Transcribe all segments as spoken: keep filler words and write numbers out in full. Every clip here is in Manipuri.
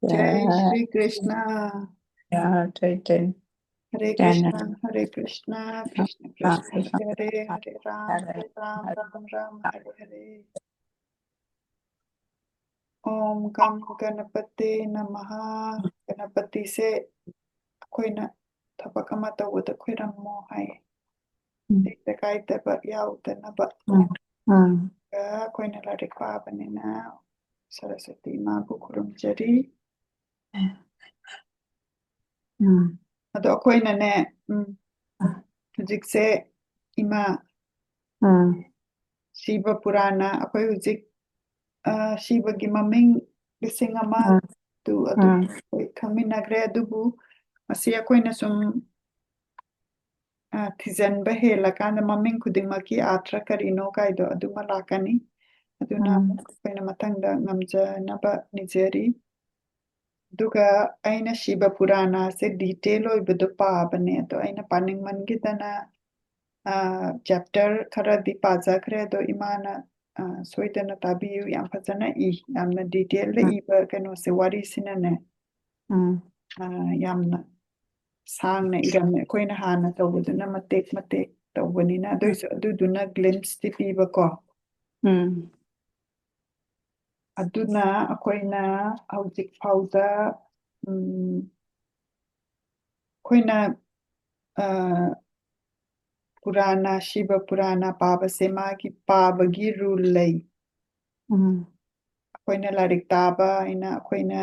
Jai Shri Krishna. Jai Chaitanya. Hare Krishna, Hare Krishna, Krishna Krishna, Hare Hare, Hare Ram, Hare Ram, Ram Ram, Hare Hare. Om Gam Ganapate Namaha. Ganapati ꯁꯦ ꯑꯩꯈꯣꯏꯅ ꯊꯕꯛ ꯑꯃ ꯇꯧꯕꯗ ꯈꯣꯏꯔꯝꯃꯣ ꯍꯥꯏ꯫ ꯎꯝ꯫ ꯇꯦꯛꯇ ꯀꯥꯏꯗꯕ ꯌꯥꯎꯗꯅꯕ꯫ ꯎꯝ, ꯎꯝ, ꯑꯩꯈꯣꯏꯅ ꯂꯥꯏꯔꯤꯛ ꯄꯥꯕꯅꯤꯅ ꯁꯔꯁꯋꯇꯤ ꯏꯃꯥꯕꯨ ꯈꯨꯔꯨꯝꯖꯔꯤ꯫ ꯎꯝ, ꯑꯗꯣ ꯑꯩꯈꯣꯏꯅꯅꯦ, ꯎꯝ, ꯍꯧꯖꯤꯛꯁꯦ ꯏꯃꯥ ꯎꯝ, ꯁꯤꯕ ꯄꯨꯔꯥꯅ ꯑꯩꯈꯣꯏ ꯍꯧꯖꯤꯛ, ꯑ, ꯁꯤꯕꯒꯤ ꯃꯃꯤꯡ ꯂꯤꯁꯤꯡ ꯑꯃ ꯎꯝ, ꯇꯨ ꯑꯗꯨ ꯎꯝ, ꯑꯩꯈꯣꯏ ꯈꯪꯃꯤꯟꯅꯈ꯭ꯔꯦ꯫ ꯑꯗꯨꯕꯨ ꯃꯁꯤ ꯑꯩꯈꯣꯏꯅ ꯁꯨꯝ, ꯑ, ꯊꯤꯖꯤꯟꯕ ꯍꯦꯜꯂꯀꯥꯟꯗ ꯃꯃꯤꯡ ꯈꯨꯗꯤꯡꯃꯛꯀꯤ ꯑꯥꯔꯊ ꯀꯔꯤꯅꯣ ꯀꯥꯏꯗꯣ ꯑꯗꯨꯃ ꯂꯥꯛꯀꯅꯤ꯫ ꯑꯗꯨꯅ ꯎꯝ, ꯑꯩꯈꯣꯏꯅ ꯃꯊꯪꯗ ꯉꯝꯖꯅꯕ ꯅꯤꯖꯔꯤ꯫ ꯑꯗꯨꯒ ꯑꯩꯅ ꯁꯤꯕ ꯄꯨꯔꯥꯅꯥꯁꯦ ꯗꯤꯇꯦꯜ ꯑꯣꯏꯕꯗꯣ ꯄꯥꯕꯅꯦ, ꯑꯗꯣ ꯑꯩꯅ ꯄꯥꯅꯤꯡꯃꯟꯈꯤꯗꯅ, ꯑ, ꯆꯦꯞꯇꯔ ꯈꯔꯗꯤ ꯄꯥꯖꯈ꯭ꯔꯦ꯫ ꯑꯗꯣ ꯏꯃꯥꯅ, ꯑ, ꯁꯣꯏꯗꯅ ꯇꯥꯕꯤꯌꯨ, ꯌꯥꯝ ꯐꯖꯅ ꯏ, ꯌꯥꯝꯅ ꯗꯤꯇꯦꯜꯗ ꯎꯝ, ꯏꯕ ꯀꯩꯅꯣꯁꯦ, ꯋꯥꯔꯤꯁꯤꯅꯅꯦ, ꯎꯝ, ꯑ, ꯌꯥꯝꯅ ꯁꯥꯡꯅ ꯏꯔꯝꯃꯦ꯫ ꯑꯩꯈꯣꯏꯅ ꯍꯥꯟꯅ ꯇꯧꯕꯗꯨꯅ ꯃꯇꯦꯛ ꯃꯇꯦꯛ ꯇꯧꯕꯅꯤꯅ, ꯎꯝ, ꯑꯗꯨꯏꯁꯨ ꯑꯗꯨꯗꯨꯅ ꯒ꯭ꯂꯤꯝꯁꯇꯤ ꯄꯤꯕꯀꯣ꯫ ꯎꯝ, ꯑꯗꯨꯅ ꯑꯩꯈꯣꯏꯅ ꯍꯧꯖꯤꯛ ꯐꯥꯎꯗ, ꯎꯝ, ꯑꯩꯈꯣꯏꯅ, ꯑ, ꯄꯨꯔꯥꯅ, ꯁꯤꯕ ꯄꯨꯔꯥꯅ ꯄꯥꯕꯁꯦ ꯃꯥꯒꯤ ꯄꯥꯕꯒꯤ ꯔꯨꯜ ꯂꯩ꯫ ꯎꯝ, ꯑꯩꯈꯣꯏꯅ ꯂꯥꯏꯔꯤꯛ ꯇꯥꯕ ꯍꯥꯏꯅ ꯑꯩꯈꯣꯏꯅ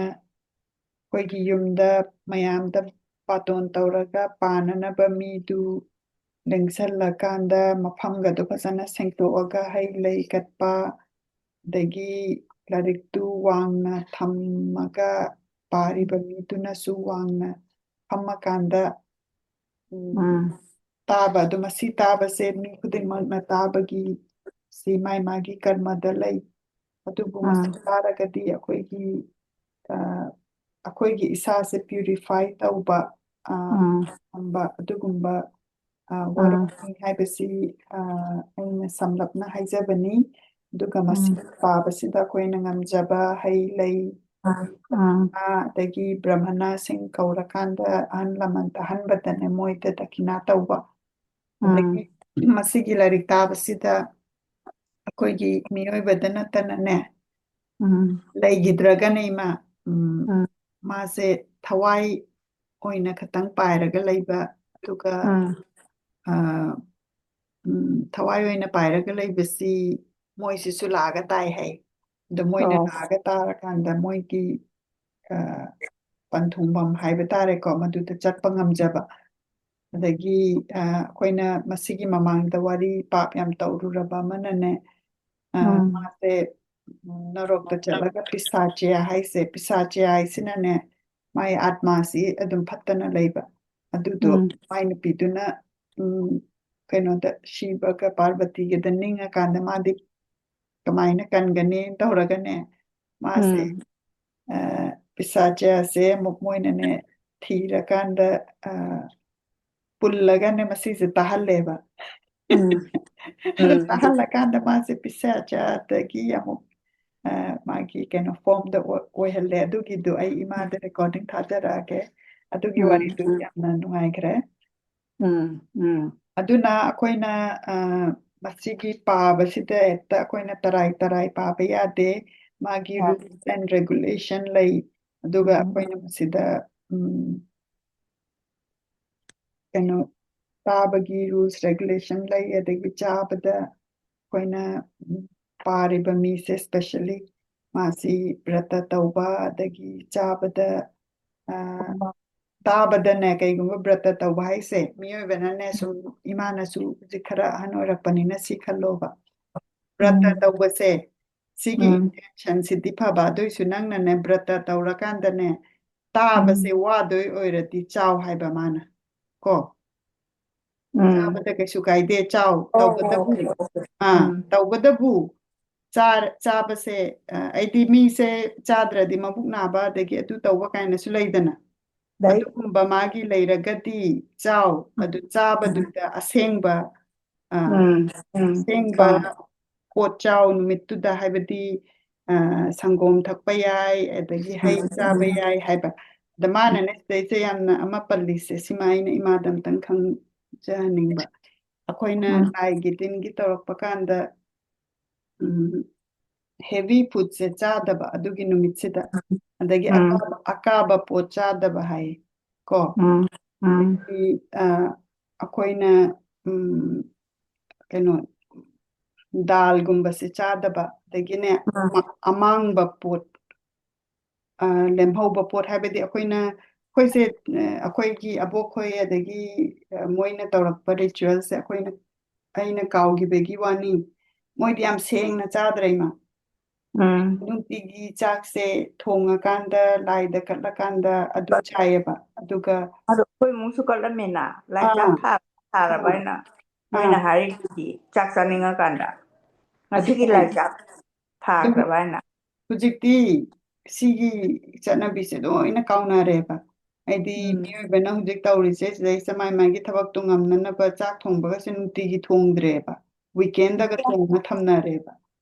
ꯑꯩꯈꯣꯏꯒꯤ ꯌꯨꯝꯗ ꯃꯌꯥꯝꯗ ꯕꯥꯇꯣꯟ ꯇꯧꯔꯒ ꯄꯥꯅꯅꯕ ꯃꯤꯗꯨ ꯂꯦꯡꯁꯜꯂꯀꯥꯟꯗ ꯃꯐꯝꯒꯗꯣ ꯐꯖꯅ ꯁꯦꯡꯇꯣꯛꯑꯒ ꯍꯩ ꯂꯩ ꯀꯠꯄ, ꯑꯗꯒꯤ ꯂꯥꯏꯔꯤꯛꯇꯨ ꯋꯥꯡꯅ ꯊꯝꯃꯒ ꯄꯥꯔꯤꯕ ꯃꯤꯗꯨꯅꯁꯨ ꯋꯥꯡꯅ ꯐꯝꯃꯀꯥꯟꯗ, ꯎꯝ, ꯎꯝ, ꯇꯥꯕ꯫ ꯑꯗꯨ ꯃꯁꯤ ꯇꯥꯕꯁꯦ ꯃꯤ ꯈꯨꯗꯤꯡꯃꯛꯅ ꯇꯥꯕꯒꯤ ꯁꯤ ꯃꯥꯏ ꯃꯥꯒꯤ ꯀꯔꯃꯗ ꯂꯩ꯫ ꯑꯗꯨꯕꯨ ꯃꯁꯤ ꯎꯝ, ꯇꯥꯔꯒꯗꯤ ꯑꯩꯈꯣꯏꯒꯤ, ꯑ, ꯑꯩꯈꯣꯏꯒꯤ ꯏꯁꯥꯁꯦ ꯄ꯭ꯌꯨꯔꯤꯐꯥꯏ ꯇꯧꯕ, ꯑ, ꯎꯝ, ꯊꯝꯕ ꯑꯗꯨꯒꯨꯝꯕ, ꯑ, ꯎꯝ, ꯋꯥꯔꯣꯜꯅꯤ ꯍꯥꯏꯕꯁꯤ, ꯑ, ꯑꯩꯅ ꯁꯝꯂꯞꯅ ꯍꯥꯏꯖꯕꯅꯤ꯫ ꯑꯗꯨꯒ ꯃꯁꯤ ꯎꯝ, ꯄꯥꯕꯁꯤꯗ ꯑꯩꯈꯣꯏꯅ ꯉꯝꯖꯕ ꯍꯩ ꯂꯩ, ꯑꯥ, ꯑꯥ, ꯑꯗꯒꯤ ꯕ꯭ꯔꯥꯍꯃꯅꯁꯤꯡ ꯀꯧꯔꯀꯥꯟꯗ ꯑꯍꯜ ꯂꯃꯟ ꯇꯥꯍꯟꯕꯗꯅꯦ ꯃꯣꯏꯗ ꯗꯈꯤꯅꯥ ꯇꯧꯕ꯫ ꯑꯗꯒꯤ ꯎꯝ, ꯃꯁꯤꯒꯤ ꯂꯥꯏꯔꯤꯛ ꯇꯥꯕꯁꯤꯗ ꯑꯩꯈꯣꯏꯒꯤ ꯃꯤꯑꯣꯏꯕꯗ ꯅꯠꯇꯅꯅꯦ, ꯎꯝ, ꯂꯩꯈꯤꯗ꯭ꯔꯒꯅ ꯏꯃꯥ, ꯎꯝ, ꯎꯝ, ꯃꯥꯁꯦ ꯊꯋꯥꯏ ꯑꯣꯏꯅ ꯈꯇꯪ ꯄꯥꯏꯔꯒ ꯂꯩꯕ, ꯑꯗꯨꯒ, ꯎꯝ, ꯑ, ꯎꯝ, ꯊꯋꯥꯏ ꯑꯣꯏꯅ ꯄꯥꯏꯔꯒ ꯂꯩꯕꯁꯤ ꯃꯣꯏꯁꯤꯁꯨ ꯂꯥꯛꯑꯒ ꯇꯥꯏ ꯍꯥꯏ꯫ ꯑꯗꯣ ꯃꯣꯏꯅ ꯑꯣ, ꯂꯥꯛꯑꯒ ꯇꯥꯔꯀꯥꯟꯗ ꯃꯣꯏꯒꯤ, ꯑ, ꯄꯟꯊꯨꯡꯐꯝ ꯍꯥꯏꯕ ꯇꯥꯔꯦꯀꯣ, ꯃꯗꯨꯗ ꯆꯠꯄ ꯉꯝꯖꯕ꯫ ꯑꯗꯒꯤ, ꯑ, ꯑꯩꯈꯣꯏꯅ ꯃꯁꯤꯒꯤ ꯃꯃꯥꯡꯗ ꯋꯥꯔꯤ ꯄꯥꯞ ꯌꯥꯝ ꯇꯧꯔꯨꯔꯕ ꯑꯃꯅꯅꯦ, ꯑ, ꯎꯝ, ꯃꯥꯁꯦ, ꯎꯝ, ꯅꯔꯣꯛꯇ ꯆꯠꯂꯒ ꯄꯤꯁꯥꯆꯤꯌꯥ ꯍꯥꯏꯁꯦ, ꯄꯤꯁꯥꯆꯤꯌꯥ ꯍꯥꯏꯁꯤꯅꯅꯦ, ꯃꯥꯏ ꯑꯥꯠꯃꯥꯁꯤ ꯑꯗꯨꯝ ꯐꯠꯇꯅ ꯂꯩꯕ꯫ ꯑꯗꯨꯗꯣ ꯎꯝ, ꯃꯥꯏ ꯅꯨꯄꯤꯗꯨꯅ, ꯎꯝ, ꯀꯩꯅꯣꯗ, ꯁꯤꯕꯒ ꯄꯥꯔꯕꯇꯤꯒꯗ ꯅꯤꯡꯉꯀꯥꯟꯗ ꯃꯥꯗꯤ ꯀꯃꯥꯏꯅ ꯀꯟꯒꯅꯤ ꯇꯧꯔꯒꯅꯦ, ꯃꯥꯁꯦ, ꯎꯝ, ꯑ, ꯄꯤꯁꯥꯆꯤꯌꯥꯁꯦ ꯑꯃꯨꯛ ꯃꯣꯏꯅꯅꯦ ꯊꯤꯔꯀꯥꯟꯗ, ꯑ, ꯄꯨꯜꯂꯒꯅꯦ ꯃꯁꯤꯁꯦ ꯇꯥꯍꯜꯂꯦꯕ꯫ ꯎꯝ, ꯑꯗꯨ ꯎꯝ, ꯇꯥꯍꯜꯂꯀꯥꯟꯗ ꯃꯥꯁꯦ ꯄꯤꯁꯥꯆꯤꯌꯥꯗꯒꯤ ꯑꯃꯨꯛ, ꯑ, ꯃꯥꯒꯤ ꯀꯩꯅꯣ ꯐꯣꯝꯗ ꯑꯣꯏ-, ꯑꯣꯏꯍꯜꯂꯦ꯫ ꯑꯗꯨꯒꯤꯗꯨ ꯑꯩ ꯏꯃꯥꯗ ꯔꯦꯀꯣꯔꯗꯤꯡ ꯊꯥꯖꯔꯛꯑꯒꯦ꯫ ꯑꯗꯨꯒꯤ ꯎꯝ, ꯋꯥꯔꯤꯗꯨ ꯎꯝ, ꯌꯥꯝꯅ ꯅꯨꯡꯉꯥꯏꯈ꯭ꯔꯦ꯫ ꯎꯝ, ꯎꯝ, ꯑꯗꯨꯅ ꯑꯩꯈꯣꯏꯅ, ꯑ, ꯃꯁꯤꯒꯤ ꯄꯥꯕꯁꯤꯗ ꯍꯦꯛꯇ ꯑꯩꯈꯣꯏꯅ ꯇꯔꯥꯏ ꯇꯔꯥꯏ ꯄꯥꯕ ꯌꯥꯗꯦ꯫ ꯃꯥꯒꯤ ꯑ, rules and regulation ꯂꯩ꯫ ꯑꯗꯨꯒ ꯎꯝ, ꯑꯩꯈꯣꯏꯅ ꯃꯁꯤꯗ, ꯎꯝ, ꯀꯩꯅꯣ, ꯆꯥꯕꯒꯤ rules regulation ꯂꯩ, ꯑꯗꯒꯤ ꯆꯥꯕꯗ ꯑꯩꯈꯣꯏꯅ, ꯎꯝ, ꯄꯥꯔꯤꯕ ꯃꯤꯁꯦ specially ꯃꯥꯁꯤ ꯕ꯭ꯔꯇ ꯇꯧꯕ, ꯑꯗꯒꯤ ꯆꯥꯕꯗ, ꯑ, ꯆꯥꯕꯗꯅꯦ, ꯀꯩꯒꯨꯝꯕ ꯕ꯭ꯔꯇ ꯇꯧꯕ ꯍꯥꯏꯁꯦ, ꯃꯤꯑꯣꯏꯕꯅꯅꯦ, ꯁꯨꯝ ꯏꯃꯥꯅꯁꯨ ꯍꯧꯖꯤꯛ ꯈꯔ ꯑꯍꯟ ꯑꯣꯏꯔꯛꯄꯅꯤꯅ ꯁꯤ ꯈꯜꯂꯣꯕ꯫ ꯕ꯭ꯔꯇ ꯎꯝ, ꯇꯧꯕꯁꯦ, ꯁꯤꯒꯤ ꯎꯝ, intentionꯁꯤꯗꯤ ꯐꯕ, ꯑꯗꯨꯏꯁꯨ ꯅꯪꯅꯅꯦ ꯕ꯭ꯔꯇ ꯇꯧꯔꯀꯥꯟꯗꯅꯦ, ꯆꯥꯕꯁꯦ ꯎꯝ, ꯋꯥꯗꯣꯏ ꯑꯣꯏꯔꯗꯤ ꯆꯥꯎ ꯍꯥꯏꯕ ꯃꯥꯅ, ꯀꯣ꯫ ꯎꯝ, ꯆꯥꯕꯗ ꯀꯩꯁꯨ ꯀꯥꯏꯗꯦ, ꯆꯥꯎ, ꯑꯣ, ꯇꯧꯕꯇꯕꯨ, ꯑꯣ, ꯑꯣ, ꯑꯣ, ꯑꯥ, ꯎꯝ, ꯇꯧꯕꯇꯕꯨ ꯆꯥ-, ꯆꯥꯕꯁꯦ, ꯑ, ꯑꯩꯗꯤ ꯃꯤꯁꯦ ꯆꯥꯗ꯭ꯔꯗꯤ ꯃꯕꯨꯛ ꯅꯥꯕ ꯑꯗꯒꯤ ꯑꯗꯨ ꯇꯧꯕ ꯀꯥꯏꯅꯁꯨ ꯂꯩꯗꯅ꯫ ꯂꯩ꯫ ꯑꯗꯨꯒꯨꯝꯕ ꯃꯥꯒꯤ ꯂꯩꯔꯒꯗꯤ ꯆꯥꯎ, ꯎꯝ, ꯑꯗꯨ ꯎꯝ, ꯆꯥꯕꯗꯨꯗ ꯑꯁꯦꯡꯕ, ꯑ, ꯎꯝ, ꯎꯝ, ꯑꯁꯦꯡꯕ ꯆꯥꯎ꯫ ꯄꯣꯠ ꯆꯥꯎ ꯅꯨꯃꯤꯠꯇꯨꯗ, ꯍꯥꯏꯕꯗꯤ, ꯑ, ꯁꯪꯒꯣꯝ ꯊꯛꯄ ꯌꯥꯏ, ꯑꯗꯒꯤ ꯍꯩ ꯎꯝ, ꯆꯥꯕ ꯎꯝ꯫ ꯌꯥꯏ ꯍꯥꯏꯕ꯫ ꯑꯗ ꯃꯥꯅꯅꯦ ꯁꯤꯗꯩꯁꯤꯗ ꯌꯥꯝꯅ ꯑꯃ ꯄꯜꯂꯤꯁꯦ, ꯁꯤꯃ ꯑꯩꯅ ꯏꯃꯥꯗ ꯑꯝꯇꯪ ꯈꯪꯖꯍꯟꯅꯤꯡꯕ꯫ ꯑꯩꯈꯣꯏꯅ ꯎꯝ꯫ ꯂꯥꯏꯒꯤ ꯇꯤꯟꯒꯤ ꯇꯧꯔꯛꯄ ꯀꯥꯟꯗ, ꯎꯝ, heavy foodꯁꯦ ꯆꯥꯗꯕ ꯑꯗꯨꯒꯤ ꯅꯨꯃꯤꯠꯁꯤꯗ, ꯑꯗꯒꯤ ꯎꯝ꯫ ꯑꯀꯥꯕ, ꯑꯀꯥꯕ ꯄꯣꯠ ꯆꯥꯗꯕ ꯍꯥꯏꯌꯦ ꯀꯣ꯫ ꯎꯝ, ꯎꯝ꯫ ꯑꯗꯒꯤ, ꯑ, ꯑꯩꯈꯣꯏꯅ, ꯎꯝ, ꯀꯩꯅꯣ, ꯗꯥꯜꯒꯨꯝꯕꯁꯦ ꯆꯥꯗꯕ, ꯑꯗꯒꯤꯅꯦ, ꯎꯝ꯫ ꯑꯃ-, ꯑꯃꯥꯡꯕ ꯄꯣꯠ, ꯑ, ꯂꯦꯝꯍꯧꯕ ꯄꯣꯠ ꯍꯥꯏꯕꯗꯤ ꯑꯩꯈꯣꯏꯅ, ꯑꯩꯈꯣꯏꯁꯦ, ꯑ, ꯑꯩꯈꯣꯏꯒꯤ ꯑꯕꯣꯛꯈꯣꯏ ꯑꯗꯒꯤ, ꯑ, ꯃꯣꯏꯅ ꯇꯧꯔꯛꯄ ritualꯁꯦ ꯑꯩꯈꯣꯏꯅ, ꯑꯩꯅ ꯀꯥꯎꯈꯤꯕꯒꯤ ꯋꯥꯅꯤ꯫ ꯃꯣꯏꯗꯤ ꯌꯥꯝ ꯁꯦꯡꯅ ꯆꯥꯗ꯭ꯔꯦ, ꯏꯃꯥ꯫ ꯎꯝ꯫ ꯅꯨꯡꯇꯤꯒꯤ ꯆꯥꯛꯁꯦ ꯊꯣꯡꯉꯀꯥꯟꯗ, ꯂꯥꯏꯗ ꯀꯠꯂꯀꯥꯟꯗ ꯑꯗꯨ ꯆꯥꯏꯌꯦꯕ꯫ ꯑꯗꯨꯒ ꯑꯗꯣ ꯑꯩꯈꯣꯏ ꯏꯃꯨꯡꯁꯨ ꯀꯠꯂꯝꯃꯦꯅ, ꯂꯥꯏ ꯆꯥꯛ ꯑꯥ꯫ ꯊꯥ-, ꯊꯥꯔꯕ ꯑꯥ꯫ ꯍꯥꯏꯅ ꯃꯣꯏꯅ ꯑꯥ꯫ ꯍꯥꯏꯔꯤꯗꯨꯗꯤ, ꯆꯥꯛ ꯆꯥꯅꯤꯡꯉꯀꯥꯟꯗ, "ꯉꯁꯤꯒꯤ ꯑꯗꯨꯅꯦ꯫ ꯂꯥꯏ ꯆꯥꯛ ꯁꯨꯝ ꯊꯥꯈ꯭ꯔꯕ ꯍꯥꯏꯅ?" ꯍꯧꯖꯤꯛꯇꯤ ꯁꯤꯒꯤ ꯆꯠꯅꯕꯤꯁꯦ ꯂꯣꯏꯅ ꯀꯥꯎꯅꯔꯦꯕ꯫ ꯍꯥꯏꯗꯤ ꯎꯝ꯫ ꯃꯤꯑꯣꯏꯕꯅ ꯍꯧꯖꯤꯛ ꯇꯧꯔꯤꯁꯦ, ꯁꯤꯗꯩꯁꯤꯗ ꯃꯥꯏ ꯃꯥꯏꯒꯤ ꯊꯕꯛꯇꯣ ꯉꯝꯅꯅꯕ ꯆꯥꯛ ꯊꯣꯡꯕꯒꯁꯦ ꯅꯨꯡꯇꯤꯒꯤ ꯊꯣꯡꯗ꯭ꯔꯦꯕ꯫ Weekendꯗꯒ ꯊꯣꯡꯉ ꯊꯝꯅꯔꯦꯕ꯫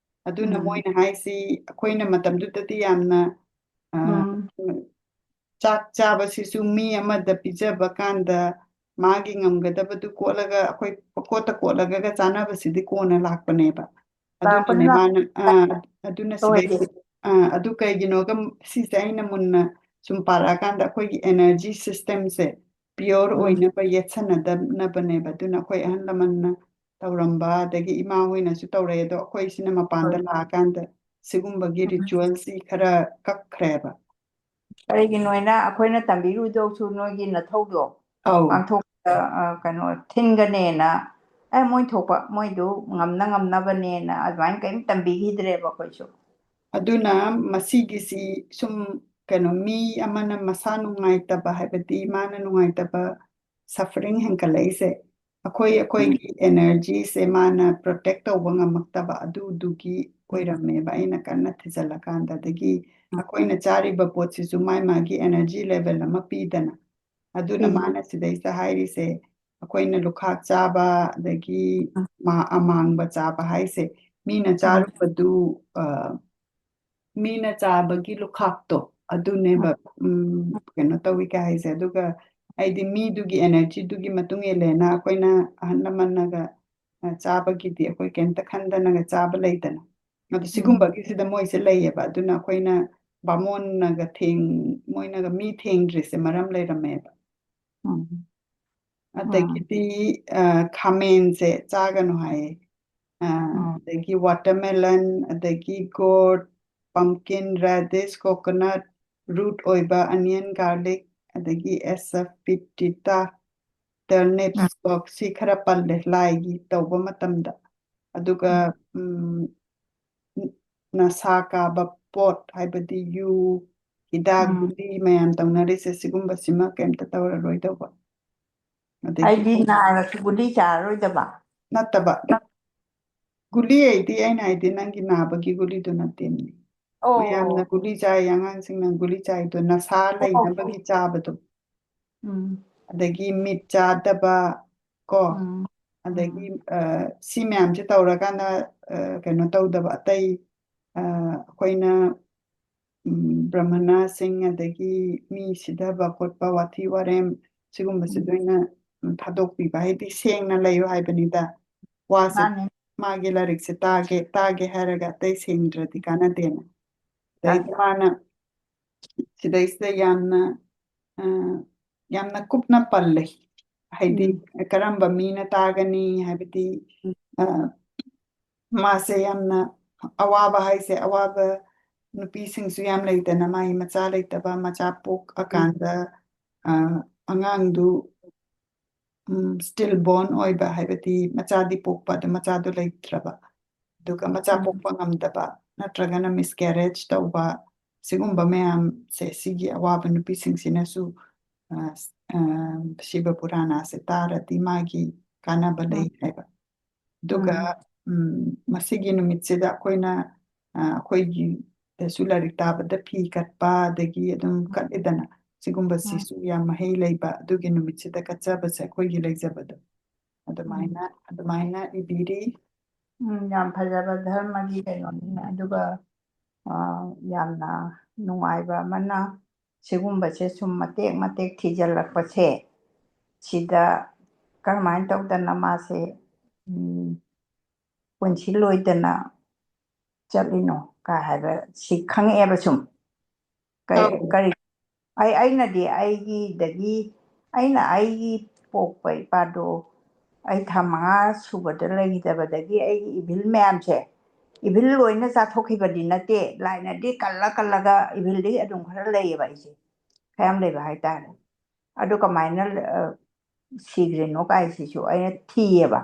ꯑꯗꯨꯅ ꯎꯝ꯫ ꯃꯣꯏꯅ ꯍꯥꯏꯁꯤ, ꯑꯩꯈꯣꯏꯅ ꯃꯇꯝꯗꯨꯗꯗꯤ ꯌꯥꯝꯅ, ꯑ, ꯎꯝ꯫ ꯆꯥꯛ ꯆꯥꯕꯁꯤꯁꯨ ꯃꯤ ꯑꯃꯗ ꯄꯤꯖꯕ ꯀꯥꯟꯗ ꯃꯥꯒꯤ ꯉꯝꯒꯗꯕꯗꯨ ꯀꯣꯠꯂꯒ, ꯑꯩꯈꯣꯏ ꯄꯀꯣꯠꯇ ꯀꯣꯠꯂꯒꯒ ꯆꯥꯅꯕꯁꯤꯗꯤ ꯀꯣꯟꯅ ꯂꯥꯛꯄꯅꯦꯕ꯫ ꯂꯥꯛꯄꯅꯤ, ꯑꯗꯨꯅꯅꯦ ꯂꯥꯛꯄꯅꯤ꯫ ꯃꯥꯅ, ꯑ, ꯑꯗꯨꯅ ꯇꯧꯍꯩꯗꯦ꯫ ꯁꯤꯗꯩꯁꯤ, ꯑ, ꯑꯗꯨ ꯀꯩꯒꯤꯅꯣꯒ ꯁꯤꯁꯦ ꯑꯩꯅ ꯃꯨꯟꯅ ꯁꯨꯝ ꯄꯥꯔꯛꯑꯀꯥꯟꯗ ꯑꯩꯈꯣꯏꯒꯤ energy systemꯁꯦ pure ꯎꯝ꯫ ꯑꯣꯏꯅꯕ ꯌꯦꯠꯁꯟꯅꯗꯅꯕꯅꯦꯕ꯫ ꯑꯗꯨꯅ ꯑꯩꯈꯣꯏ ꯑꯍꯜ ꯂꯃꯟꯅ ꯇꯧꯔꯝꯕ, ꯑꯗꯒꯤ ꯏꯃꯥ ꯍꯣꯏꯅꯁꯨ ꯇꯧꯔꯛꯑꯦ, ꯑꯗꯣ ꯑꯩꯈꯣꯏꯁꯤꯅ ꯃꯄꯥꯟꯗ ꯍꯣꯏ꯫ ꯂꯥꯛꯑꯀꯥꯟꯗ ꯁꯤꯒꯨꯝꯕꯒꯤ ꯎꯝ꯫ ritualꯁꯤ ꯈꯔ ꯀꯛꯈ꯭ꯔꯦꯕ꯫ ꯀꯔꯤꯒꯤꯅꯣ ꯍꯥꯏꯅ ꯑꯩꯈꯣꯏꯅ ꯇꯝꯕꯤꯔꯨꯗꯧꯁꯨ ꯅꯣꯏꯒꯤ ꯅꯊꯧꯗꯣ ꯑꯧ꯫ ꯄꯥꯡꯊꯣꯛ-, ꯑ, ꯑ, ꯀꯩꯅꯣ, ꯊꯤꯟꯒꯅꯦꯅ, ꯑꯦ, ꯃꯣꯏ ꯊꯣꯛꯄ, ꯃꯣꯏꯗꯨ ꯉꯝꯅ ꯉꯝꯅꯕꯅꯦꯅ ꯑꯗꯨꯃꯥꯏꯅ ꯀꯔꯤꯝ ꯇꯝꯕꯤꯈꯤꯗ꯭ꯔꯦꯕ ꯑꯩꯈꯣꯏꯁꯨ꯫ ꯑꯗꯨꯅ ꯃꯁꯤꯒꯤꯁꯤ ꯁꯨꯝ, ꯀꯩꯅꯣ, ꯃꯤ ꯑꯃꯅ ꯃꯁꯥ ꯅꯨꯡꯉꯥꯏꯇꯕ ꯍꯥꯏꯕꯗꯤ ꯃꯥꯅ ꯅꯨꯡꯉꯥꯏꯇꯕ, suffering ꯍꯦꯟꯀꯠꯂꯛꯏꯁꯦ, ꯑꯩꯈꯣꯏ, ꯎꯝ꯫ ꯑꯩꯈꯣꯏꯒꯤ energyꯁꯦ ꯃꯥꯅ protect ꯇꯧꯕ ꯉꯝꯃꯛꯇꯕ ꯑꯗꯨꯗꯨꯒꯤ ꯎꯝ꯫ ꯑꯣꯏꯔꯝꯃꯦꯕ, ꯑꯩꯅ ꯀꯟꯅ ꯊꯤꯖꯤꯜꯂꯀꯥꯟꯗ꯫ ꯑꯗꯒꯤ ꯎꯝ꯫ ꯑꯩꯈꯣꯏꯅ ꯆꯥꯔꯤꯕ ꯄꯣꯠꯁꯤꯁꯨ ꯃꯥꯏ ꯃꯥꯒꯤ energy level ꯑꯃ ꯄꯤꯗꯅ꯫ ꯑꯗꯨꯅ ꯎꯝ꯫ ꯃꯥꯅ ꯁꯤꯗꯩꯁꯤꯗ ꯍꯥꯏꯔꯤꯁꯦ, ꯑꯩꯈꯣꯏꯅ ꯂꯨꯈꯥꯛ ꯆꯥꯕ, ꯑꯗꯒꯤ ꯎꯝ꯫ ꯃꯥ-, ꯑꯃꯥꯡꯕ ꯆꯥꯕ ꯍꯥꯏꯁꯦ, ꯃꯤꯅ ꯎꯝ꯫ ꯆꯥꯔꯨꯕꯗꯨ, ꯑ, ꯃꯤꯅ ꯆꯥꯕꯒꯤ ꯂꯨꯈꯥꯛꯇꯣ ꯑꯗꯨꯅꯦꯕ, ꯎꯝ, ꯀꯩꯅꯣ ꯇꯧꯏ ꯀꯥꯏ ꯍꯥꯏꯁꯦ꯫ ꯑꯗꯨꯒ ꯑꯩꯗꯤ ꯃꯤꯗꯨꯒꯤ energyꯗꯨꯒꯤ ꯃꯇꯨꯡ ꯏꯜꯂꯦꯅ ꯑꯩꯈꯣꯏꯅ ꯑꯍꯜ ꯂꯃꯟꯅꯒ, ꯑ, ꯆꯥꯕꯒꯤꯗꯤ ꯑꯩꯈꯣꯏ ꯀꯩꯝꯇ ꯈꯟꯗꯅꯒ ꯆꯥꯕ ꯂꯩꯗꯅ꯫ ꯑꯗꯨ ꯎꯝ꯫ ꯁꯤꯒꯨꯝꯕꯒꯤꯁꯤꯗ ꯃꯣꯏꯁꯦ ꯂꯩꯌꯦꯕ꯫ ꯑꯗꯨꯅ ꯑꯩꯈꯣꯏꯅ ꯕꯥꯃꯣꯟꯅꯒ ꯊꯦꯡ-, ꯃꯣꯏꯅꯒ ꯃꯤ ꯊꯦꯡꯗ꯭ꯔꯤꯁꯦ ꯃꯔꯝ ꯂꯩꯔꯝꯃꯦꯕ꯫ ꯎꯝ꯫ ꯑꯗꯒꯤꯗꯤ, ꯑ, ꯈꯥꯃꯦꯟꯁꯦ ꯆꯥꯒꯅꯨ ꯍꯥꯏꯌꯦ꯫ ꯑ, ꯎꯝ꯫ ꯑꯗꯒꯤ watermelon, ꯑꯗꯒꯤ gourd, pumpkin, radish, coconut, root ꯑꯣꯏꯕ onion, garlic, ꯑꯗꯒꯤ asafoetida, turnips, ꯎꯝ꯫ ꯀꯣ, ꯁꯤ ꯈꯔ ꯄꯜꯂꯦ ꯂꯥꯏꯒꯤ ꯇꯧꯕ ꯃꯇꯝꯗ꯫ ꯑꯗꯨꯒ, ꯎꯝ꯫ ꯎꯝ, ꯅꯁꯥ ꯀꯥꯕ ꯄꯣꯠ, ꯍꯥꯏꯕꯗꯤ ꯌꯨ, ꯍꯤꯗꯥꯛ, ꯎꯝ꯫ ꯒꯨꯂꯤ ꯃꯌꯥꯝ ꯇꯧꯅꯔꯤꯁꯦ, ꯁꯤꯒꯨꯝꯕꯁꯤꯃ ꯀꯩꯝꯇ ꯇꯧꯔꯔꯣꯏꯗꯧꯕ꯫ ꯑꯗꯒꯤ ꯑꯩꯗꯤ ꯅꯥꯔꯁꯨ ꯒꯨꯂꯤ ꯆꯥꯔꯔꯣꯏꯗꯕ? ꯅꯠꯇꯕ꯫ ꯒꯨꯂꯤ ꯍꯥꯏꯗꯤ ꯑꯩꯅ ꯍꯥꯏꯗꯤ ꯅꯪꯒꯤ ꯅꯥꯕꯒꯤ ꯒꯨꯂꯤꯗꯨ ꯅꯠꯇꯦꯅꯦ꯫ ꯑꯣ, ꯃꯌꯥꯝꯅ ꯑꯣ꯫ ꯒꯨꯂꯤ ꯆꯥꯏ, ꯑꯉꯥꯡꯁꯤꯡꯅ ꯒꯨꯂꯤ ꯆꯥꯏꯗꯣ ꯅꯁꯥ ꯑꯣ, ꯑꯣ꯫ ꯂꯩꯅꯕꯒꯤ ꯆꯥꯕꯗꯣ꯫ ꯎꯝ꯫ ꯑꯗꯒꯤ ꯃꯤꯠ ꯆꯥꯗꯕ ꯀꯣ, ꯎꯝ꯫ ꯑꯗꯒꯤ, ꯎꯝ꯫ ꯑ, ꯁꯤ ꯃꯌꯥꯝꯁꯦ ꯇꯧꯔꯀꯥꯟꯗ, ꯑ, ꯀꯩꯅꯣ ꯇꯧꯗꯕ ꯑꯇꯩ, ꯑ, ꯑꯩꯈꯣꯏꯅ, ꯎꯝ, ꯕ꯭ꯔꯥꯍꯃꯅꯁꯤꯡ ꯑꯗꯒꯤ ꯃꯤ ꯁꯤꯊꯕ ꯈꯣꯠꯄ, ꯋꯥꯊꯤ ꯋꯥꯔꯦꯝ, ꯁꯤꯒꯨꯝꯕꯁꯤꯗ ꯎꯝ꯫ ꯑꯣꯏꯅ, ꯎꯝ, ꯊꯥꯗꯣꯛꯄꯤꯕ, ꯍꯥꯏꯗꯤ ꯁꯦꯡꯅ ꯂꯩꯌꯨ ꯍꯥꯏꯕꯅꯤꯗ꯫ ꯋꯥꯁꯦ ꯃꯥꯅꯦ꯫ ꯃꯥꯒꯤ ꯂꯥꯏꯔꯤꯛꯁꯦ ꯇꯥꯒꯦ, ꯇꯥꯒꯦ ꯍꯥꯏꯔꯒ ꯑꯇꯩ ꯁꯦꯡꯗ꯭ꯔꯗꯤ ꯀꯥꯟꯅꯗꯦꯅ꯫ ꯑꯗꯩꯗꯤ ꯀꯥꯟꯅꯗꯦ꯫ ꯃꯥꯅ ꯁꯤꯗꯩꯁꯤꯗ ꯌꯥꯝꯅ, ꯑ, ꯌꯥꯝꯅ ꯀꯨꯞꯅ ꯄꯜꯂꯦ꯫ ꯍꯥꯏꯗꯤ ꯎꯝ꯫ ꯀꯔꯝꯕ ꯃꯤꯅ ꯇꯥꯒꯅꯤ ꯍꯥꯏꯕꯗꯤ, ꯎꯝ꯫ ꯑ, ꯃꯥꯁꯦ ꯌꯥꯝꯅ ꯑꯋꯥꯕ ꯍꯥꯏꯁꯦ, ꯑꯋꯥꯕ ꯅꯨꯄꯤꯁꯤꯡꯁꯨ ꯌꯥꯝ ꯂꯩꯗꯅ, ꯃꯥꯒꯤ ꯃꯆꯥ ꯂꯩꯇꯕ, ꯃꯆꯥ ꯎꯝ꯫ ꯄꯣꯛꯑꯀꯥꯟꯗ, ꯑ, ꯑꯉꯥꯡꯗꯨ, ꯎꯝ, still born ꯑꯣꯏꯕ, ꯍꯥꯏꯕꯗꯤ ꯃꯆꯥꯗꯤ ꯄꯣꯛꯄ, ꯑꯗꯨ ꯃꯆꯥꯗꯨ ꯂꯩꯇ꯭ꯔꯕ, ꯑꯗꯨꯒ ꯃꯆꯥ ꯎꯝ꯫ ꯄꯣꯛꯄ ꯉꯝꯗꯕ, ꯅꯠꯇ꯭ꯔꯒꯅ miscarriage ꯇꯧꯕ, ꯁꯤꯒꯨꯝꯕ ꯃꯌꯥꯝꯁꯦ, ꯁꯤꯒꯤ ꯑꯋꯥꯕ ꯅꯨꯄꯤꯁꯤꯡꯁꯤꯅꯁꯨ, ꯑ, ꯑ, ꯁꯤꯕ ꯄꯨꯔꯥꯅꯥꯁꯦ ꯇꯥꯔꯗꯤ ꯃꯥꯒꯤ ꯀꯥꯟꯅꯕ ꯂꯩ ꯎꯝ꯫ ꯍꯥꯏꯕ꯫ ꯑꯗꯨꯒ, ꯎꯝ꯫ ꯎꯝ, ꯃꯁꯤꯒꯤ ꯅꯨꯃꯤꯠꯁꯤꯗ ꯑꯩꯈꯣꯏꯅ, ꯑ, ꯑꯩꯈꯣꯏꯒꯤꯗꯁꯨ ꯂꯥꯏꯔꯤꯛ ꯇꯥꯕꯗ ꯐꯤ ꯀꯠꯄ, ꯑꯗꯒꯤ ꯑꯗꯨꯝ ꯎꯝ꯫ ꯀꯠꯂꯤꯗꯅ, ꯎꯝ꯫ ꯁꯤꯒꯨꯝꯕꯁꯤꯁꯨ ꯌꯥꯝ ꯃꯍꯩ ꯂꯩꯕ, ꯑꯗꯨꯒꯤ ꯅꯨꯃꯤꯠꯁꯤꯗ ꯀꯠꯆꯕꯁꯦ ꯑꯩꯈꯣꯏꯒꯤ ꯂꯩꯖꯕꯗꯣ꯫ ꯎꯝ꯫ ꯑꯗꯨꯃꯥꯏꯅ, ꯑꯗꯨꯃꯥꯏꯅ ꯏꯕꯤꯔꯤ꯫ ꯎꯝ, ꯌꯥꯝ ꯐꯖꯕ ꯙꯔꯃꯒꯤ ꯀꯩꯅꯣꯅꯤꯅꯦ꯫ ꯑꯗꯨꯒ ꯑ, ꯌꯥꯝꯅ ꯅꯨꯡꯉꯥꯏꯕ ꯑꯃꯅ, ꯁꯤꯒꯨꯝꯕꯁꯦ ꯁꯨꯝ ꯃꯇꯦꯛ ꯃꯇꯦꯛ ꯊꯤꯖꯤꯜꯂꯛꯄꯁꯦ, ꯁꯤꯗ ꯀꯔꯝꯍꯥꯏꯅ ꯇꯧꯗꯅ ꯃꯥꯁꯦ, ꯎꯝ, ꯄꯨꯟꯁꯤꯜꯂꯣꯏꯗꯅ ꯆꯠꯂꯤꯅꯣ ꯀꯥꯏ ꯍꯥꯏꯕ ꯁꯤ ꯈꯪꯉꯛꯑꯦꯕ ꯁꯨꯝ꯫ ꯀꯔꯤ, ꯑꯧ꯫ ꯀꯔꯤ, ꯑꯩ, ꯑꯩꯅꯗꯤ ꯑꯩꯒꯤꯗꯒꯤ, ꯑꯩꯅ ꯑꯩꯒꯤ ꯄꯣꯛꯄ ꯏꯄꯥꯗꯣ ꯑꯩ ꯊꯥ ꯃꯉꯥ ꯁꯨꯕꯗ ꯂꯩꯈꯤꯗꯕꯗꯒꯤ ꯑꯩꯒꯤ ꯏꯚꯤꯜ ꯃꯌꯥꯝꯁꯦ, ꯏꯚꯤꯜ ꯂꯣꯏꯅ ꯆꯥꯊꯣꯛꯈꯤꯕꯗꯤ ꯅꯠꯇꯦ, ꯂꯥꯏꯅꯗꯤ ꯀꯜꯂ ꯀꯜꯂꯒ ꯏꯚꯤꯜꯗꯤ ꯑꯗꯨꯝ ꯈꯔ ꯂꯩꯌꯦꯕ ꯑꯩꯁꯦ, ꯈꯔ ꯌꯥꯝ ꯂꯩꯕ ꯍꯥꯏꯇꯥꯔꯦ꯫ ꯑꯗꯨ ꯀꯃꯥꯏꯅ, ꯑ, ꯁꯤꯈ꯭ꯔꯤꯅꯣ ꯀꯥꯏꯁꯤꯁꯨ ꯑꯩꯅ ꯊꯤꯌꯦꯕ꯫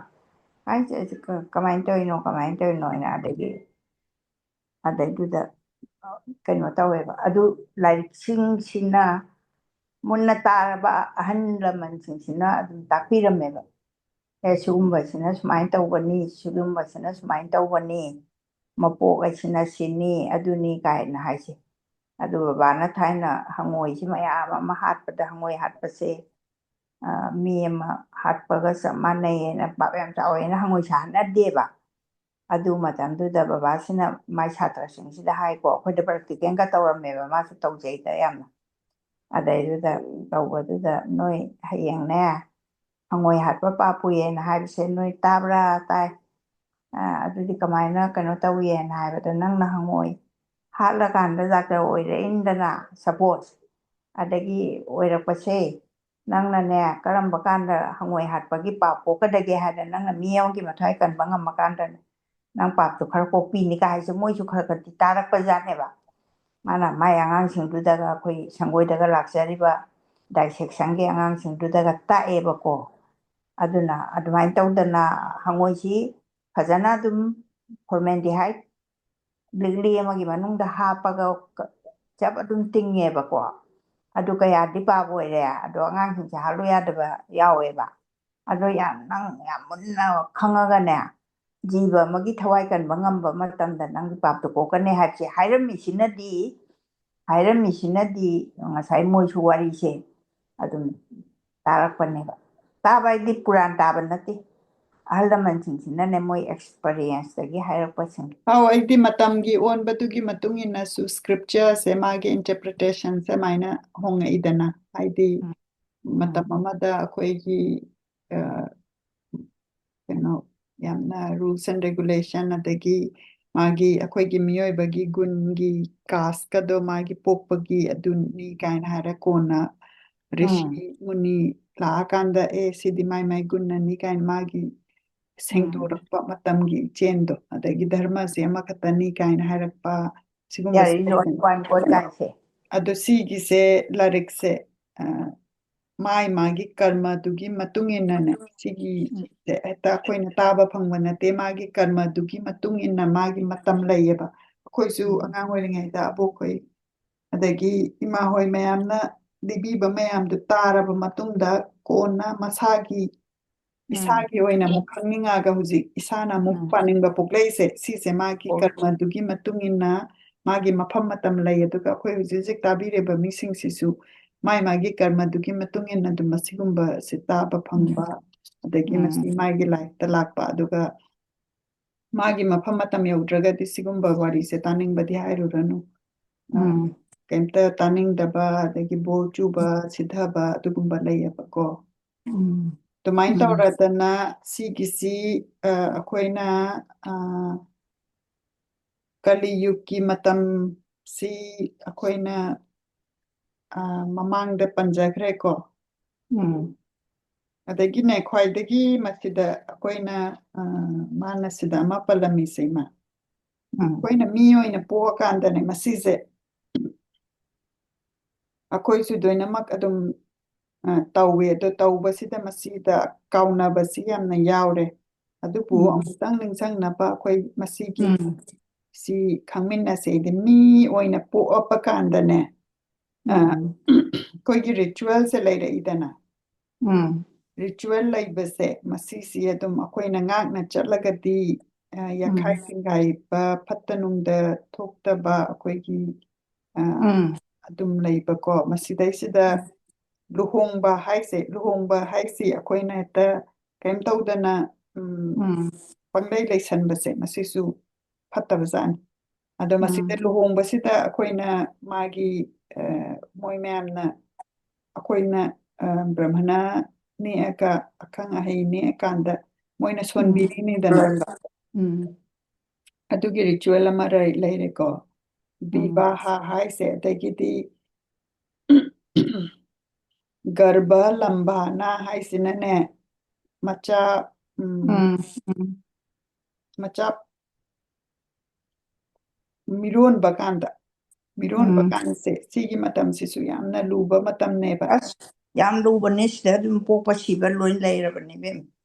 ꯑꯩꯁꯦ, ꯑꯩꯁꯦ ꯀ-, ꯀꯃꯥꯏꯅ ꯇꯧꯔꯤꯅꯣ, ꯀꯃꯥꯏꯅ ꯇꯧꯔꯤꯅꯣ ꯍꯥꯏꯅ꯫ ꯑꯗꯒꯤ, ꯑꯗꯩꯗꯨꯗ, ꯑ, ꯀꯩꯅꯣ ꯇꯧꯋꯦꯕ꯫ ꯑꯗꯨ ꯂꯥꯏꯔꯤꯛꯁꯤꯡꯁꯤꯅ ꯃꯨꯟꯅ ꯇꯥꯔꯕ ꯑꯍꯜ ꯂꯃꯟꯁꯤꯡꯁꯤꯅ ꯑꯗꯨꯝ ꯇꯥꯛꯄꯤꯔꯝꯃꯦꯕ꯫ "ꯑꯦ, ꯁꯤꯒꯨꯝꯕꯁꯤꯅ ꯁꯨꯃꯥꯏꯅ ꯇꯧꯕꯅꯤ, ꯁꯤꯒꯨꯝꯕꯁꯤꯅ ꯁꯨꯃꯥꯏꯅ ꯇꯧꯕꯅꯤ, ꯃꯄꯣꯛ ꯍꯥꯏꯁꯤꯅ ꯁꯤꯅꯤ, ꯑꯗꯨꯅꯤ" ꯀꯥꯏꯅ ꯍꯥꯏꯁꯦ꯫ ꯑꯗꯨ ꯕꯕꯥꯅ ꯊꯥꯏꯅ ꯍꯪꯉꯣꯏꯁꯤ ꯃꯌꯥꯝ ꯑꯃ ꯍꯥꯠꯄꯗ, ꯍꯪꯉꯣꯏ ꯍꯥꯠꯄꯁꯦ, ꯑ, ꯃꯤ ꯑꯃ ꯍꯥꯠꯄꯒ ꯆꯞ ꯃꯥꯟꯅꯩꯌꯦꯅ, ꯄꯥꯞ ꯌꯥꯝ ꯆꯥꯎꯋꯦꯅ ꯍꯪꯉꯣꯏꯁꯦ ꯍꯥꯠꯅꯗꯦꯕ꯫ ꯑꯗꯨ ꯃꯇꯝꯗꯨꯗ ꯕꯕꯥꯁꯤꯅ ꯃꯥꯏ ꯁꯥꯇ꯭ꯔꯁꯤꯡꯁꯤꯗ ꯍꯥꯏꯀꯣ, ꯑꯩꯈꯣꯏꯗ ꯄ꯭ꯔꯦꯛꯇꯤꯀꯦꯜꯒ ꯇꯧꯔꯝꯃꯦꯕ, ꯃꯥꯁꯨ ꯇꯧꯖꯩꯗ ꯌꯥꯝꯅ꯫ ꯑꯗꯩꯗꯨꯗ ꯇꯧꯕꯗꯨꯗ, "ꯅꯣꯏ ꯍꯌꯦꯡꯅꯦ ꯍꯪꯉꯣꯏ ꯍꯥꯠꯄ ꯄꯥꯞ ꯄꯨꯏꯌꯦꯅ ꯍꯥꯏꯕꯁꯦ ꯅꯣꯏ ꯇꯥꯕ꯭ꯔꯥ?" "ꯇꯥꯏ꯫" "ꯑ, ꯑꯗꯨꯗꯤ ꯀꯃꯥꯏꯅ ꯀꯩꯅꯣ ꯇꯧꯏꯌꯦꯅ" ꯍꯥꯏꯕꯗ, "ꯅꯪꯅ ꯍꯪꯉꯣꯏ ꯍꯥꯠꯂꯀꯥꯟꯗ ꯗꯥꯛꯇꯔ ꯑꯣꯏꯔꯛꯏꯅꯤꯗꯅ, ꯁꯄꯣꯁ, ꯑꯗꯒꯤ ꯑꯣꯏꯔꯛꯄꯁꯦ, ꯅꯪꯅꯅꯦ ꯀꯔꯝꯕ ꯀꯥꯟꯗ ꯍꯪꯉꯣꯏ ꯍꯥꯠꯄꯒꯤ ꯄꯥꯞ ꯀꯣꯛꯀꯗꯒꯦ ꯍꯥꯏꯗ, ꯅꯪꯅ ꯃꯤ ꯑꯃꯒꯤ ꯃꯊ꯭ꯋꯥꯏ ꯀꯟꯕ ꯉꯝꯃꯀꯥꯟꯗ ꯅꯪ ꯄꯥꯞꯇꯣ ꯈꯔ ꯀꯣꯛꯄꯤꯅꯤ" ꯀꯥꯏ ꯍꯥꯏꯁꯦ, ꯃꯣꯏꯁꯨ ꯈꯔ ꯈꯔꯗꯤ ꯇꯥꯔꯛꯄ ꯖꯥꯠꯅꯦꯕ꯫ ꯃꯥꯅ ꯃꯥꯏ ꯑꯉꯥꯡꯁꯤꯡꯗꯨꯗꯒ, ꯑꯩꯈꯣꯏ ꯁꯪꯒꯣꯏꯗꯒ ꯂꯥꯛꯆꯔꯤꯕ ꯗꯥꯏꯁꯦꯛꯁꯟꯒꯤ ꯑꯉꯥꯡꯁꯤꯡꯗꯨꯗꯒ ꯇꯥꯛꯑꯦꯕꯀꯣ꯫ ꯑꯗꯨꯅ ꯑꯗꯨꯃꯥꯏꯅ ꯇꯧꯗꯅ ꯍꯪꯉꯣꯏꯁꯤ ꯐꯖꯅ ꯑꯗꯨꯝ ꯐꯣꯔꯃꯦꯟꯗꯤꯍꯥꯏꯠ ꯂꯤꯛꯂꯤ ꯑꯃꯒꯤ ꯃꯅꯨꯡꯗ ꯍꯥꯞꯄꯒ ꯆꯞ ꯑꯗꯨꯝ ꯇꯤꯡꯉꯦꯕꯀꯣ꯫ ꯑꯗꯨ ꯀꯌꯥꯗꯤ ꯄꯥꯞ ꯑꯣꯏꯔꯦ, ꯑꯗꯣ ꯑꯉꯥꯡꯁꯤꯡꯁꯦ ꯍꯥꯠꯂꯨ ꯌꯥꯗꯕ ꯌꯥꯎꯋꯦꯕ꯫ ꯑꯗꯣ ꯌꯥꯝ, ꯅꯪ ꯌꯥꯝ ꯃꯨꯟꯅ ꯈꯪꯉꯒꯅꯦ, ꯖꯤꯕ ꯑꯃꯒꯤ ꯊꯋꯥꯏ ꯀꯟꯕ ꯉꯝꯕ ꯃꯇꯝꯗ ꯅꯪꯒꯤ ꯄꯥꯞꯇꯣ ꯀꯣꯛꯀꯅꯤ ꯍꯥꯏꯕꯁꯦ ꯍꯥꯏꯔꯝꯃꯤꯁꯤꯅꯗꯤ, ꯍꯥꯏꯔꯝꯃꯤꯁꯤꯅꯗꯤ ꯉꯁꯥꯏ ꯃꯣꯏꯁꯨ ꯋꯥꯔꯤꯁꯦ ꯑꯗꯨꯝ ꯇꯥꯔꯛꯄꯅꯦꯕ꯫ ꯇꯥꯕ ꯍꯥꯏꯗꯤ ꯄꯨꯔꯥꯟ ꯇꯥꯕ ꯅꯠꯇꯦ, ꯑꯍꯜ ꯂꯃꯟꯁꯤꯡꯁꯤꯅꯅꯦ, ꯃꯣꯏ ꯑꯦꯛꯁꯄꯔꯤꯌꯦꯟꯁꯇꯒꯤ ꯍꯥꯏꯔꯛꯄꯁꯤꯡ꯫ ꯑꯧ, ꯑꯩꯗꯤ ꯃꯇꯝꯒꯤ ꯑꯣꯟꯕꯗꯨꯒꯤ ꯃꯇꯨꯡ ꯏꯟꯅꯁꯨ scriptureꯁꯦ ꯃꯥꯒꯤ interpretationꯁꯦ ꯑꯗꯨꯃꯥꯏꯅ ꯍꯣꯡꯉꯛꯏꯗꯅ꯫ ꯍꯥꯏꯗꯤ ꯎꯝ, ꯃꯇꯝ ꯎꯝ, ꯑꯃꯗ ꯑꯩꯈꯣꯏꯒꯤ, ꯑ, ꯀꯩꯅꯣ, ꯌꯥꯝꯅ rules and regulation, ꯑꯗꯒꯤ ꯃꯥꯒꯤ, ꯑꯩꯈꯣꯏꯒꯤ ꯃꯤꯑꯣꯏꯕꯒꯤ ꯒꯨꯟꯒꯤ casteꯀꯗꯣ ꯃꯥꯒꯤ ꯄꯣꯛꯄꯒꯤ ꯑꯗꯨꯅꯤ ꯀꯥꯏꯅ ꯍꯥꯏꯔ ꯀꯣꯟꯅ ꯔꯤꯁꯤ ꯎꯝ, ꯃꯨꯅꯤ ꯂꯥꯛꯑꯀꯥꯟꯗ, "ꯑꯦ, ꯁꯤꯗꯤ ꯃꯥꯏ ꯃꯥꯏ ꯒꯨꯟꯅꯅꯤ" ꯀꯥꯏꯅ ꯃꯥꯒꯤ ꯎꯝ. ꯁꯦꯡꯗꯣꯔꯛꯄ ꯃꯇꯝꯒꯤ ꯏꯆꯦꯟꯗꯣ, ꯑꯗꯒꯤ ꯙꯔꯃꯁꯦ ꯑꯃꯈꯛꯇꯅꯤ ꯀꯥꯏꯅ ꯍꯥꯏꯔꯛꯄ, ꯁꯤꯒꯨꯝꯕꯁꯦ ꯌꯥꯔꯦ, ꯂꯣꯏ ꯂꯩꯗꯅ꯫ ꯋꯥꯟ ꯄꯣꯠ ꯀꯥꯏꯁꯦ꯫ ꯑꯗꯣ ꯁꯤꯒꯤꯁꯦ, ꯂꯥꯏꯔꯤꯛꯁꯦ, ꯑ, ꯃꯥꯏ ꯃꯥꯒꯤ ꯀꯔꯃꯗꯨꯒꯤ ꯃꯇꯨꯡ ꯏꯟꯅꯅꯦ, ꯁꯤꯒꯤ ꯎꯝ, ꯍꯦꯛꯇ ꯑꯩꯈꯣꯏꯅ ꯇꯥꯕ ꯐꯪꯕ ꯅꯠꯇꯦ, ꯃꯥꯒꯤ ꯀꯔꯃꯗꯨꯒꯤ ꯃꯇꯨꯡ ꯏꯟꯅ ꯃꯥꯒꯤ ꯃꯇꯝ ꯂꯩꯌꯦꯕ꯫ ꯑꯩꯈꯣꯏꯁꯨ ꯎꯝ, ꯑꯉꯥꯡ ꯑꯣꯏꯔꯤꯉꯩꯗ ꯑꯕꯣꯛꯈꯣꯏ, ꯑꯗꯒꯤ ꯏꯃꯥ ꯍꯣꯏ ꯃꯌꯥꯝꯅ ꯂꯤꯕꯤꯕ ꯃꯌꯥꯝꯗꯨ ꯇꯥꯔꯕ ꯃꯇꯨꯡꯗ, ꯀꯣꯟꯅ ꯃꯁꯥꯒꯤ, ꯎꯝ, ꯏꯁꯥꯒꯤ ꯑꯣꯏꯅ ꯑꯃꯨꯛ ꯈꯪꯅꯤꯡꯉꯛꯑꯒ, ꯍꯧꯖꯤꯛ ꯏꯁꯥꯅ ꯑꯃꯨꯛ ꯎꯝ. ꯄꯥꯅꯤꯡꯕ ꯄꯣꯛꯂꯛꯏꯁꯦ, ꯁꯤꯁꯦ ꯃꯥꯒꯤ ꯑꯣ. ꯀꯔꯃꯗꯨꯒꯤ ꯃꯇꯨꯡ ꯏꯟꯅ ꯃꯥꯒꯤ ꯃꯐꯝ ꯃꯇꯝ ꯂꯩ꯫ ꯑꯗꯨꯒ ꯑꯩꯈꯣꯏ ꯍꯧꯖꯤꯛ ꯍꯧꯖꯤꯛ ꯇꯥꯕꯤꯔꯤꯕ ꯃꯤꯁꯤꯡꯁꯤꯁꯨ ꯃꯥꯏ ꯃꯥꯒꯤ ꯀꯔꯃꯗꯨꯒꯤ ꯃꯇꯨꯡ ꯏꯟꯅ ꯑꯗꯨꯝ ꯃꯁꯤꯒꯨꯝꯕꯁꯦ ꯇꯥꯕ ꯎꯝ, ꯐꯪꯕ, ꯑꯗꯒꯤ ꯃꯁꯤ ꯎꯝ, ꯃꯥꯒꯤ ꯂꯥꯏꯐꯇ ꯂꯥꯛꯄ, ꯑꯗꯨꯒ ꯃꯥꯒꯤ ꯃꯐꯝ ꯃꯇꯝ ꯌꯧꯗ꯭ꯔꯒꯗꯤ ꯁꯤꯒꯨꯝꯕ ꯋꯥꯔꯤꯁꯦ ꯇꯥꯅꯤꯡꯕꯗꯤ ꯍꯥꯏꯔꯨꯔꯅꯨ꯫ ꯑ, ꯎꯝ, ꯀꯩꯝꯇ ꯇꯥꯅꯤꯡꯗꯕ, ꯑꯗꯒꯤ ꯕꯣꯔ ꯆꯨꯕ, ꯁꯤꯊꯕ, ꯑꯗꯨꯒꯨꯝꯕ ꯂꯩꯌꯦꯕꯀꯣ꯫ ꯎꯝ, ꯑꯗꯨꯃꯥꯏꯅ ꯎꯝ, ꯇꯧꯔꯗꯅ ꯁꯤꯒꯤꯁꯤ, ꯑ, ꯑꯩꯈꯣꯏꯅ, ꯑ, ꯀꯂꯤ ꯌꯨꯒꯀꯤ ꯃꯇꯝꯁꯤ ꯑꯩꯈꯣꯏꯅ, ꯑ, ꯃꯃꯥꯡꯗ ꯄꯟꯖꯈ꯭ꯔꯦꯀꯣ꯫ ꯎꯝ, ꯑꯗꯒꯤꯅꯦ, ꯈ꯭ꯋꯥꯏꯗꯒꯤ ꯃꯁꯤꯗ ꯑꯩꯈꯣꯏꯅ, ꯑ, ꯃꯥꯅ ꯁꯤꯗ ꯑꯃ ꯄꯜꯂꯝꯃꯤꯁꯦ, ꯏꯃꯥ, ꯎꯝ, ꯑꯩꯈꯣꯏꯅ ꯃꯤ ꯑꯣꯏꯅ ꯄꯣꯛꯑꯀꯥꯟꯗꯅꯦ, ꯃꯁꯤꯁꯦ ꯑꯩꯈꯣꯏꯁꯨ ꯂꯣꯏꯅꯃꯛ ꯑꯗꯨꯝ, ꯑ, ꯇꯧꯋꯦ꯫ ꯑꯗꯣ ꯇꯧꯕꯁꯤꯗ ꯃꯁꯤꯗ ꯀꯥꯎꯅꯕꯁꯤ ꯌꯥꯝꯅ ꯌꯥꯎꯔꯦ꯫ ꯑꯗꯨꯕꯨ ꯎꯝ, ꯑꯃꯨꯛꯇꯪ ꯅꯤꯡꯁꯤꯡꯅꯕ, ꯑꯩꯈꯣꯏ ꯃꯁꯤꯒꯤ ꯎꯝ, ꯁꯤ ꯈꯪꯃꯤꯟꯅꯁꯦ꯫ ꯍꯥꯏꯗꯤ ꯃꯤ ꯑꯣꯏꯅ ꯄꯣꯛꯑꯕ ꯀꯥꯟꯗꯅꯦ, ꯑ, ꯎꯝ, ꯑꯩꯈꯣꯏꯒꯤ ꯔꯤꯆꯨꯋꯦꯜꯁꯦ ꯂꯩꯔꯛꯏꯗꯅ꯫ ꯎꯝ, ꯔꯤꯆꯨꯋꯦꯜ ꯂꯩꯕꯁꯦ, ꯃꯁꯤꯁꯤ ꯑꯗꯨꯝ ꯑꯩꯈꯣꯏꯅ ꯉꯥꯛꯅ ꯆꯠꯂꯒꯗꯤ, ꯑ, ꯌꯥꯈꯥꯏ ꯎꯝ, ꯁꯤꯡꯒꯥꯏꯕ, ꯐꯠꯇ ꯅꯨꯡꯗ ꯊꯣꯛꯇꯕ, ꯑꯩꯈꯣꯏꯒꯤ, ꯑ, ꯎꯝ, ꯑꯗꯨꯝ ꯂꯩꯕꯀꯣ꯫ ꯃꯁꯤꯗꯩꯁꯤꯗ ꯎꯝ, ꯂꯨꯍꯣꯡꯕ ꯍꯥꯏꯁꯦ, ꯂꯨꯍꯣꯡꯕ ꯍꯥꯏꯁꯤ ꯑꯩꯈꯣꯏꯅ ꯍꯦꯛꯇ ꯀꯩꯝ ꯇꯧꯗꯅ ꯎꯝ, ꯎꯝ ꯄꯪꯂꯩ ꯂꯩꯁꯟꯕꯁꯦ ꯃꯁꯤꯁꯨ ꯐꯠꯇꯕꯖꯥꯠꯅꯤ꯫ ꯑꯗꯣ ꯃꯁꯤꯗ ꯎꯝ ꯂꯨꯍꯣꯡꯕꯁꯤꯗ ꯑꯩꯈꯣꯏꯅ ꯃꯥꯒꯤ ꯑ, ꯃꯣꯏ ꯃꯌꯥꯝꯅ ꯑꯩꯈꯣꯏꯅ ꯑ, ꯕ꯭ꯔꯍꯃꯅ ꯅꯦꯛꯑꯒ ꯑꯈꯪ ꯑꯍꯩ ꯅꯦꯛꯑꯀꯥꯟꯗ ꯃꯣꯏꯅ ꯎꯝ ꯁꯣꯟꯕꯤꯔꯤꯅꯤꯗꯅ꯫ ꯎꯝ ꯑꯗꯨꯒꯤ ꯔꯤꯆꯨꯋꯦꯜ ꯑꯃ ꯂꯩ- ꯂꯩꯔꯦꯀꯣ꯫ ꯎꯝ ꯕꯤꯕꯥꯍ ꯍꯥꯏꯁꯦ, ꯑꯗꯒꯤꯗꯤ ꯒꯔꯚ ꯂꯝꯕꯥꯅ ꯍꯥꯏꯁꯤꯅꯅꯦ, ꯃꯆꯥ ꯎꯝ, ꯎꯝ ꯎꯝ ꯃꯆꯥ ꯃꯤꯔꯣꯟꯕ ꯀꯥꯟꯗ, ꯃꯤꯔꯣꯟꯕ ꯎꯝ ꯀꯥꯟꯁꯦ, ꯁꯤꯒꯤ ꯃꯇꯝꯁꯤꯁꯨ ꯌꯥꯝꯅ ꯂꯨꯕ ꯃꯇꯝꯅꯦꯕ꯫ ꯑꯁ, ꯌꯥꯝ ꯂꯨꯕꯅꯦ꯫ ꯁꯤꯗ ꯑꯗꯨꯝ ꯄꯣꯛꯄ ꯁꯤꯕ ꯂꯣꯏ ꯂꯩꯔꯕꯅꯦ, ꯏꯕꯦꯝ꯫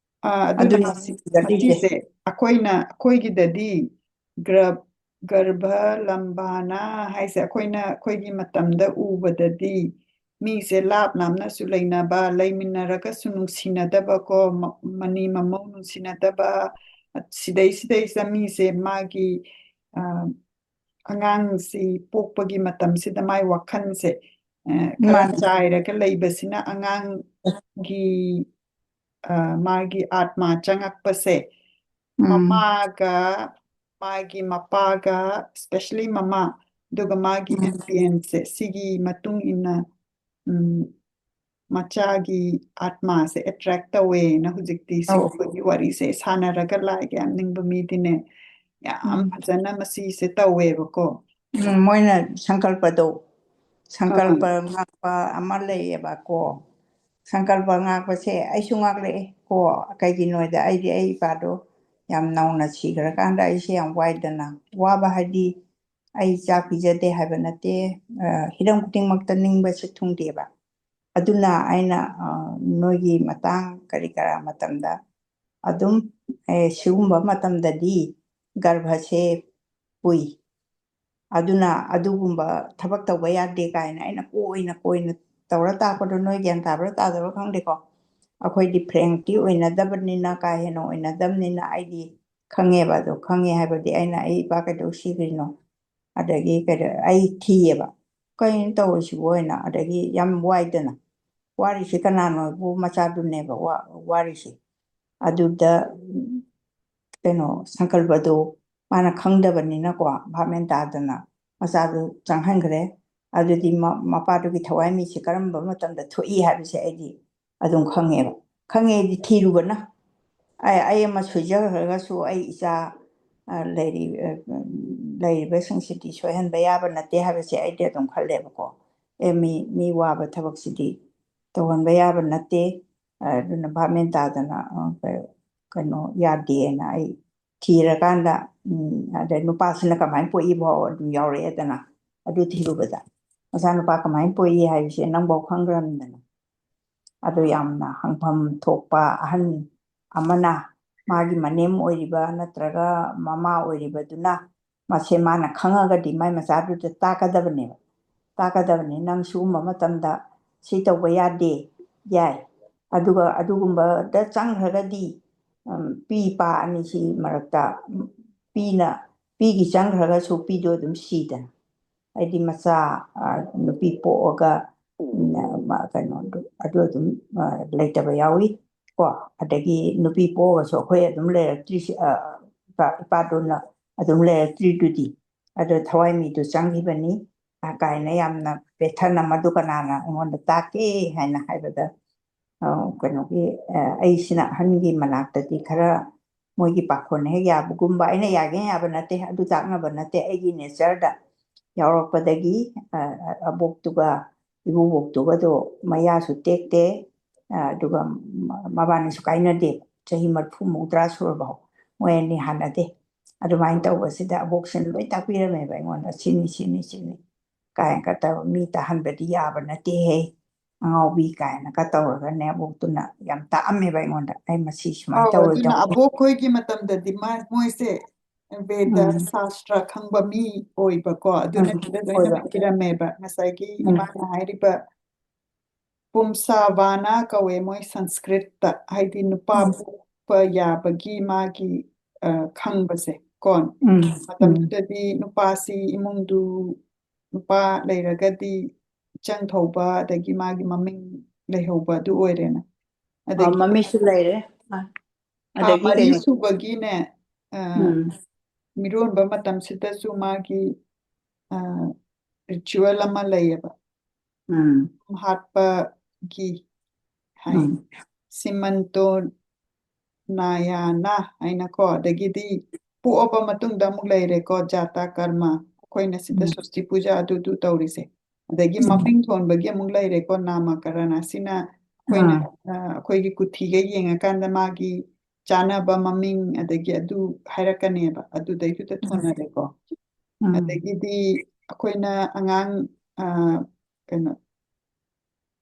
ꯑꯥ, ꯑꯗꯨꯅ ꯑꯗꯨꯅ ꯃꯁꯤ ꯁꯤꯒꯗꯣꯏꯁꯦ꯫ ꯃꯁꯤꯁꯦ ꯑꯩꯈꯣꯏꯅ ꯑꯩꯈꯣꯏꯒꯤꯗꯗꯤ ꯒ꯭ꯔ ꯒꯔꯚ ꯂꯝꯕꯥꯅ ꯍꯥꯏꯁꯦ ꯑꯩꯈꯣꯏꯅ ꯑꯩꯈꯣꯏꯒꯤ ꯃꯇꯝꯗ ꯎꯕꯗꯗꯤ ꯃꯤꯁꯦ ꯂꯥꯞ ꯂꯥꯞꯅꯁꯨ ꯂꯩꯅꯕ, ꯂꯩꯃꯤꯟꯅꯔꯒꯁꯨ ꯅꯨꯡꯁꯤꯅꯗꯕꯀꯣ, ꯃ- ꯃꯅꯤ ꯃꯃꯧ ꯅꯨꯡꯁꯤꯅꯗꯕ, ꯁꯤꯗꯩꯁꯤꯗꯩꯁꯤꯗ ꯃꯤꯁꯦ ꯃꯥꯒꯤ ꯑ, ꯑꯉꯥꯡꯁꯤ ꯄꯣꯛꯄꯒꯤ ꯃꯇꯝꯁꯤꯗ ꯃꯥꯏ ꯋꯥꯈꯜꯁꯦ ꯑ, ꯈꯔ ꯃꯥꯅꯤ꯫ ꯆꯥꯏꯔꯒ ꯂꯩꯕꯁꯤꯅ ꯑꯉꯥꯡꯒꯤ ꯑ, ꯃꯥꯒꯤ ꯑꯥꯠꯃꯥ ꯆꯪꯉꯛꯄꯁꯦ ꯎꯝ ꯃꯃꯥꯒ ꯃꯥꯒꯤ ꯃꯄꯥꯒ, especially ꯃꯃꯥ, ꯑꯗꯨꯒ ꯃꯥꯒꯤ ꯎꯝ ꯑꯦꯝꯕꯤꯌꯦꯟꯁꯁꯦ, ꯁꯤꯒꯤ ꯃꯇꯨꯡ ꯏꯟꯅ ꯎꯝ, ꯃꯆꯥꯒꯤ ꯑꯥꯠꯃꯥꯁꯦ ꯑꯦꯇ꯭ꯔꯦꯛ ꯇꯧꯋꯦꯅ ꯍꯧꯖꯤꯛꯇꯤ ꯑꯧ ꯁꯤꯒꯨꯝꯕꯒꯤ ꯋꯥꯔꯤꯁꯦ ꯁꯥꯟꯅꯔꯒ ꯂꯥꯏꯒ ꯌꯥꯝ ꯅꯤꯡꯕ ꯃꯤꯗꯤꯅꯦ, ꯌꯥꯝ ꯎꯝ ꯐꯖꯅ ꯃꯁꯤꯁꯦ ꯇꯧꯋꯦꯕꯀꯣ꯫ ꯎꯝ, ꯃꯣꯏꯅ ꯁꯪꯀꯜꯄꯗꯣ, ꯑꯥ, ꯁꯪꯀꯜꯄ ꯉꯥꯛꯄ ꯑꯃ ꯂꯩꯌꯦꯕꯀꯣ꯫ ꯁꯪꯀꯜꯄ ꯉꯥꯛꯄꯁꯦ ꯑꯩꯁꯨ ꯉꯥꯛꯂꯛꯑꯦ ꯀꯣ꯫ ꯀꯩꯒꯤꯅꯣꯗ ꯑꯩꯗꯤ ꯑꯩ ꯏꯄꯥꯗꯣ ꯌꯥꯝ ꯅꯧꯅ ꯁꯤꯈ꯭ꯔꯀꯥꯟꯗ ꯑꯩꯁꯦ ꯌꯥꯝ ꯋꯥꯏꯗꯅ, ꯋꯥꯕ ꯍꯥꯏꯗꯤ ꯑꯩ ꯆꯥꯛ ꯄꯤꯖꯗꯦ ꯍꯥꯏꯕ ꯅꯠꯇꯦ꯫ ꯑ, ꯍꯤꯔꯝ ꯈꯨꯗꯤꯡꯃꯛꯇ ꯅꯤꯡꯕꯁꯦ ꯊꯨꯡꯗꯦꯕ꯫ ꯑꯗꯨꯅ ꯑꯩꯅ ꯑ, ꯅꯣꯏꯒꯤ ꯃꯇꯥꯡ ꯀꯔꯤ ꯀꯔꯥ ꯃꯇꯝꯗ ꯑꯗꯨꯝ ꯑꯦ, ꯁꯤꯒꯨꯝꯕ ꯃꯇꯝꯗꯗꯤ ꯒꯔꯚꯁꯦ ꯄꯨꯏ꯫ ꯑꯗꯨꯅ ꯑꯗꯨꯒꯨꯝꯕ ꯊꯕꯛ ꯇꯧꯕ ꯌꯥꯗꯦ ꯀꯥꯏꯅ ꯑꯩꯅ ꯀꯣꯏꯅ ꯀꯣꯏꯅ ꯇꯧꯔ ꯇꯥꯛꯄꯗꯣ ꯅꯣꯏ ꯒ꯭ꯌꯥꯟ ꯇꯥꯕ꯭ꯔꯥ ꯇꯥꯗꯕ꯭ꯔꯥ ꯈꯪꯗꯦꯀꯣ꯫ ꯑꯩꯈꯣꯏꯗꯤ ꯐ꯭ꯔꯦꯡꯛꯇꯤ ꯑꯣꯏꯅꯗꯕꯅꯤꯅ, ꯀꯥ ꯍꯦꯟꯅ ꯑꯣꯏꯅꯗꯕꯅꯤꯅ ꯑꯩꯗꯤ ꯈꯪꯉꯦꯕ꯫ ꯑꯗꯣ ꯈꯪꯉꯦ ꯍꯥꯏꯕꯗꯤ ꯑꯩꯅ ꯑꯩ ꯏꯄꯥ ꯀꯩꯗꯧ ꯁꯤꯈ꯭ꯔꯤꯅꯣ, ꯑꯗꯒꯤ ꯀꯩꯗꯧ-, ꯑꯩ ꯊꯤꯌꯦꯕ, ꯀꯩꯅꯣ ꯇꯧꯔꯤꯁꯤꯕꯨ ꯍꯥꯏꯅ꯫ ꯑꯗꯒꯤ ꯌꯥꯝ ꯋꯥꯏꯗꯅ, ꯋꯥꯔꯤꯁꯤ ꯀꯅꯥꯅꯣꯕꯨ ꯃꯆꯥꯗꯨꯅꯦꯕ ꯋꯥ-, ꯋꯥꯔꯤꯁꯤ꯫ ꯑꯗꯨꯗ ꯎꯝ, ꯀꯩꯅꯣ ꯁꯪꯀꯜꯄꯗꯣ ꯃꯥꯅ ꯈꯪꯗꯕꯅꯤꯅꯀꯣ, ꯚꯥꯞ ꯃꯦꯟ ꯇꯥꯗꯅ ꯃꯆꯥꯗꯨ ꯆꯪꯍꯟꯈ꯭ꯔꯦ꯫ ꯑꯗꯨꯗꯤ ꯃ- ꯃꯄꯥꯗꯨꯒꯤ ꯊꯋꯥꯏ ꯃꯤꯠꯁꯦ ꯀꯔꯝꯕ ꯃꯇꯝꯗ ꯊꯣꯛꯏ ꯍꯥꯏꯕꯁꯦ ꯑꯩꯗꯤ ꯑꯗꯨꯝ ꯈꯪꯉꯦꯕ꯫ ꯈꯪꯉꯦꯗꯤ ꯊꯤꯔꯨꯕꯅ꯫ ꯑꯩ ꯑꯩ ꯑꯃ ꯁꯣꯏꯖꯈ꯭ꯔꯒꯁꯨ ꯑꯩ ꯏꯆꯥ ꯑ, ꯂꯩꯔꯤ ꯑ, ꯂꯩꯔꯤꯕꯁꯤꯡꯁꯤꯗꯤ ꯁꯣꯏꯍꯟꯕ ꯌꯥꯕ ꯅꯠꯇꯦ ꯍꯥꯏꯕꯁꯦ ꯑꯩꯗꯤ ꯑꯗꯨꯝ ꯈꯜꯂꯦꯕꯀꯣ꯫ ꯑꯦ ꯃꯤ ꯃꯤ ꯋꯥꯕ ꯊꯕꯛꯁꯤꯗꯤ ꯇꯧꯍꯟꯕ ꯌꯥꯕ ꯅꯠꯇꯦ꯫ ꯑ, ꯑꯗꯨꯅ ꯚꯥꯞ ꯃꯦꯟ ꯇꯥꯗꯅ ꯑ, ꯀ- ꯀꯩꯅꯣ ꯌꯥꯗꯦꯅ ꯑꯩ ꯊꯤꯔꯀꯥꯟꯗ ꯎꯝ, ꯑꯗꯩ ꯅꯨꯄꯥꯁꯤꯅ ꯀꯃꯥꯏꯅ ꯄꯣꯛꯏꯕꯣ ꯑꯗꯨ ꯌꯥꯎꯔꯛꯑꯦꯗꯅ꯫ ꯑꯗꯨ ꯊꯤꯔꯨꯕꯗ ꯃꯆꯥꯅꯨꯄꯥ ꯀꯃꯥꯏꯅ ꯄꯣꯛꯏ ꯍꯥꯏꯕꯁꯦ ꯅꯪꯐꯥꯎ ꯈꯪꯈ꯭ꯔꯕꯅꯤꯗꯅ꯫ ꯑꯗꯨ ꯌꯥꯝꯅ ꯍꯪꯐꯝ ꯊꯣꯛꯄ ꯑꯍꯟ ꯑꯃꯅ ꯃꯥꯒꯤ ꯃꯅꯦꯝ ꯑꯣꯏꯔꯤꯕ ꯅꯠꯇ꯭ꯔꯒ ꯃꯃꯥ ꯑꯣꯏꯔꯤꯕꯗꯨꯅ ꯃꯁꯦ ꯃꯥꯅ ꯈꯪꯉꯒꯗꯤ ꯃꯥꯏ ꯃꯆꯥꯗꯨꯗ ꯇꯥꯛꯀꯗꯕꯅꯦꯕ꯫ ꯇꯥꯛꯀꯗꯕꯅꯤ, "ꯅꯪ ꯁꯤꯒꯨꯝꯕ ꯃꯇꯝꯗ ꯁꯤ ꯇꯧꯕ ꯌꯥꯗꯦ, ꯌꯥꯏ꯫ ꯑꯗꯨꯒ ꯑꯗꯨꯒꯨꯝꯕꯗ ꯆꯪꯈ꯭ꯔꯒꯗꯤ ꯎꯝ, ꯄꯤ ꯄꯥ ꯑꯅꯤꯁꯤ ꯃꯔꯛꯇ ꯎꯝ, ꯄꯤꯅ ꯄꯤꯒꯤ ꯆꯪꯈ꯭ꯔꯒꯁꯨ ꯄꯤꯗꯣ ꯑꯗꯨꯝ ꯁꯤꯗꯅ ꯍꯥꯏꯗꯤ ꯃꯆꯥ ꯑ, ꯅꯨꯄꯤ ꯄꯣꯛꯑꯒ ꯎꯝ, ꯃ- ꯀꯩꯅꯣꯗꯨ ꯑꯗꯨ ꯑꯗꯨꯝ ꯑ, ꯂꯩꯇꯕ ꯌꯥꯎꯏ ꯀꯣ꯫ ꯑꯗꯒꯤ ꯅꯨꯄꯤ ꯄꯣꯛꯑꯒꯁꯨ ꯑꯩꯈꯣꯏ ꯑꯗꯨꯝ ꯂꯩꯔꯛꯇ꯭ꯔꯤꯁꯤ ꯑ, ꯏꯄꯥ- ꯏꯄꯥꯗꯨꯅ ꯑꯗꯨꯝ ꯂꯩꯔꯛꯇ꯭ꯔꯤꯗꯨꯗꯤ꯫ ꯑꯗꯣ ꯊꯋꯥꯏ ꯃꯤꯗꯨ ꯆꯪꯈꯤꯕꯅꯤ ꯑ, ꯀꯥꯏꯅ ꯌꯥꯝꯅ ꯄꯦꯊꯅ ꯃꯗꯨ ꯀꯅꯥꯅ ꯑꯩꯉꯣꯟꯗ ꯇꯥꯛꯀꯦ ꯍꯥꯏꯅ ꯍꯥꯏꯕꯗ ꯑ, ꯀꯩꯅꯣꯒꯤ ꯑ, ꯑꯩꯁꯤꯅ ꯑꯍꯟꯒꯤ ꯃꯅꯥꯛꯇꯗꯤ ꯈꯔ ꯃꯣꯏꯒꯤ ꯄꯥꯈꯣꯟ ꯍꯦꯛ ꯌꯥꯕꯒꯨꯝꯕ, ꯑꯩꯅ ꯌꯥꯒꯦ ꯌꯥꯕ ꯅꯠꯇꯦ, ꯑꯗꯨ ꯇꯥꯛꯅꯕ ꯅꯠꯇꯦ, ꯑꯩꯒꯤ ꯅꯦꯆꯔꯗ ꯌꯥꯎꯔꯛꯄꯗꯒꯤ ꯑ, ꯑ, ꯑꯕꯣꯛꯇꯨꯒ ꯏꯕꯨꯕꯣꯛꯇꯨꯒꯗꯣ ꯃꯌꯥꯁꯨ ꯇꯦꯛꯇꯦ꯫ ꯑ, ꯑꯗꯨꯒ ꯃ- ꯃꯕꯥꯅꯤꯁꯨ ꯀꯥꯏꯅꯗꯦ꯫ ꯆꯍꯤ ꯃꯔꯤꯐꯨ ꯃꯧꯗ꯭ꯔꯥ ꯁꯨꯔꯕ ꯃꯣꯏ ꯑꯅꯤ ꯍꯥꯟꯅꯗꯦ꯫ ꯑꯗꯨꯃꯥꯏꯅ ꯇꯧꯕꯁꯤꯗ ꯑꯕꯣꯛꯁꯤꯅ ꯂꯣꯏ ꯇꯥꯛꯄꯤꯔꯝꯃꯦꯕ ꯑꯩꯉꯣꯟꯗ, "ꯁꯤꯅꯤ ꯁꯤꯅꯤ ꯁꯤꯅꯤ" ꯀꯥꯏꯅꯒ ꯇꯧꯔ, "ꯃꯤ ꯇꯥꯍꯟꯕꯗꯤ ꯌꯥꯕ ꯅꯠꯇꯦꯍꯦ, ꯑꯉꯥꯎꯕꯤ" ꯀꯥꯏꯅꯒ ꯇꯧꯔꯒꯅꯦ ꯑꯕꯣꯛꯇꯨꯅ ꯌꯥꯝ ꯇꯥꯛꯑꯝꯃꯦꯕ ꯑꯩꯉꯣꯟꯗ꯫ "ꯑꯩ ꯃꯁꯤ ꯁꯨꯃꯥꯏꯅ ꯑꯧ, ꯑꯗꯨꯅ ꯇꯧꯔꯣꯏꯗꯕꯅꯤ" ꯑꯕꯣꯛ ꯈꯣꯏꯒꯤ ꯃꯇꯝꯗꯗꯤ ꯃꯥ- ꯃꯣꯏꯁꯦ ꯕꯦꯗ ꯎꯝ꯫ ꯁꯥꯁꯇ꯭ꯔ ꯈꯪꯕ ꯃꯤ ꯑꯣꯏꯕꯀꯣ, ꯑꯗꯨꯅ ꯎꯝ, ꯁꯤꯗ ꯂꯣꯏꯅ ꯑꯣꯏꯕ꯫ ꯄꯤꯔꯝꯃꯦꯕ꯫ ꯉꯁꯥꯏꯒꯤ ꯎꯝ꯫ ꯏꯃꯥꯅ ꯍꯥꯏꯔꯤꯕ ꯄꯨꯝꯁꯥ ꯚꯥꯅꯥ ꯀꯧꯋꯦ ꯃꯣꯏ ꯁꯪꯁꯀ꯭ꯔꯤꯠꯇ, ꯍꯥꯏꯗꯤ ꯅꯨꯄꯥ ꯎꯝ꯫ ꯄꯣꯛꯄ ꯌꯥꯕꯒꯤ ꯃꯥꯒꯤ ꯑ, ꯈꯪꯕꯁꯦ ꯀꯣ꯫ ꯎꯝ, ꯎꯝ꯫ ꯃꯇꯝꯗꯨꯗꯗꯤ ꯅꯨꯄꯥꯁꯤ ꯏꯃꯨꯡꯗꯨ ꯅꯨꯄꯥ ꯂꯩꯔꯒꯗꯤ ꯏꯆꯪ ꯊꯧꯕ ꯑꯗꯒꯤ ꯃꯥꯒꯤ ꯃꯃꯤꯡ ꯂꯩꯍꯧꯕ ꯑꯗꯨ ꯑꯣꯏꯔꯦꯅ꯫ ꯑ, ꯑꯗꯒꯤ ꯃꯃꯤꯁꯨ ꯂꯩꯔꯦ꯫ ꯑ꯫ ꯊꯥ ꯑꯗꯒꯤ ꯃꯔꯤ ꯀꯩꯅꯣ ꯁꯨꯕꯒꯤꯅꯦ, ꯑ, ꯎꯝ ꯃꯤꯔꯣꯟꯕ ꯃꯇꯝꯁꯤꯗꯁꯨ ꯃꯥꯒꯤ, ꯑ, ꯔꯤꯆꯨꯋꯦꯜ ꯑꯃ ꯂꯩꯌꯦꯕ꯫ ꯎꯝ ꯍꯥꯠꯄꯒꯤ ꯍꯥꯏ꯫ ꯎꯝ ꯁꯤꯃꯟꯇꯣ ꯅꯥꯌꯥꯅ ꯍꯥꯏꯅꯀꯣ, ꯑꯗꯒꯤꯗꯤ ꯄꯣꯛꯑꯕ ꯃꯇꯨꯡꯗ ꯑꯃꯨꯛ ꯂꯩꯔꯦꯀꯣ, ꯖꯥꯇꯥ ꯀꯔꯃ, ꯑꯩꯈꯣꯏꯅ ꯁꯤꯗ ꯎꯝ ꯁꯣꯁꯇꯤ ꯄꯨꯖꯥ ꯑꯗꯨꯗꯨ ꯇꯧꯔꯤꯁꯦ꯫ ꯑꯗꯒꯤ ꯎꯝ ꯃꯃꯤꯡ ꯊꯣꯟꯕꯒꯤ ꯑꯃꯨꯛ ꯂꯩꯔꯦꯀꯣ, ꯅꯥꯃꯀꯔꯟ꯫ ꯑꯁꯤꯅ ꯑꯩꯈꯣꯏꯅ, ꯑꯥ ꯑ, ꯑꯩꯈꯣꯏꯒꯤ ꯀꯨꯊꯤꯒ ꯌꯦꯡꯉꯀꯥꯟꯗ ꯃꯥꯒꯤ ꯆꯥꯅꯕ ꯃꯃꯤꯡ, ꯑꯗꯒꯤ ꯑꯗꯨ ꯍꯥꯏꯔꯛꯀꯅꯦꯕ, ꯑꯗꯨꯗꯩꯗꯨꯗ ꯎꯝ ꯊꯣꯟꯅꯔꯦꯀꯣ꯫ ꯎꯝ ꯑꯗꯒꯤꯗꯤ ꯑꯩꯈꯣꯏꯅ ꯑꯉꯥꯡ, ꯑ, ꯀꯩꯅꯣ,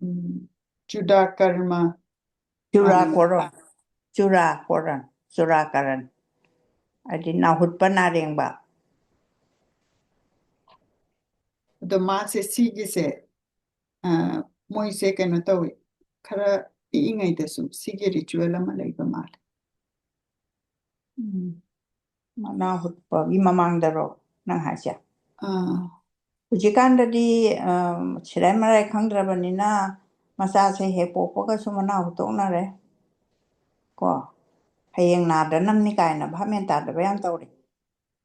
ꯎꯝ, ꯆꯨꯗꯥꯀꯔꯃ ꯆꯨꯔꯥ ꯍꯥꯏꯅ꯫ ꯀꯣꯔꯣꯟ, ꯆꯨꯔꯥ ꯀꯣꯔꯣꯟ, ꯆꯨꯔꯥꯀꯔꯟ꯫ ꯍꯥꯏꯗꯤ ꯅꯥꯍꯨꯠꯄ ꯅꯥꯔꯦꯡꯕ꯫ ꯑꯗꯣ ꯃꯥꯁꯦ ꯁꯤꯒꯤꯁꯦ, ꯑ, ꯃꯣꯏꯁꯦ ꯀꯩꯅꯣ ꯇꯧꯋꯤ, ꯈꯔ ꯄꯤꯛꯏꯉꯩꯗꯁꯨ ꯁꯤꯒꯤ ꯔꯤꯆꯨꯋꯦꯜ ꯑꯃ ꯂꯩꯕ ꯃꯥꯜꯂꯦ꯫ ꯎꯝ꯫ ꯃꯅꯥ ꯍꯨꯠꯄꯒꯤ ꯃꯃꯥꯡꯗꯔꯣ ꯅꯪ ꯍꯥꯏꯁꯦ? ꯑꯥ꯫ ꯍꯧꯖꯤꯛꯀꯥꯟꯗꯗꯤ, ꯑ, ꯁꯦꯔꯥꯏ ꯃꯔꯥꯏ ꯈꯪꯗ꯭ꯔꯕꯅꯤꯅ ꯃꯆꯥꯁꯦ ꯍꯦꯛ ꯄꯣꯛꯄꯒꯁꯨ ꯃꯅꯥ ꯍꯨꯠꯇꯣꯛꯅꯔꯦ꯫ ꯀꯣ? ꯍꯌꯦꯡ ꯅꯥꯗꯅꯕꯅꯤ ꯀꯥꯏꯅ ꯚꯥꯞ ꯃꯦꯟ ꯇꯥꯗꯕ ꯌꯥꯝ ꯇꯧꯔꯦ꯫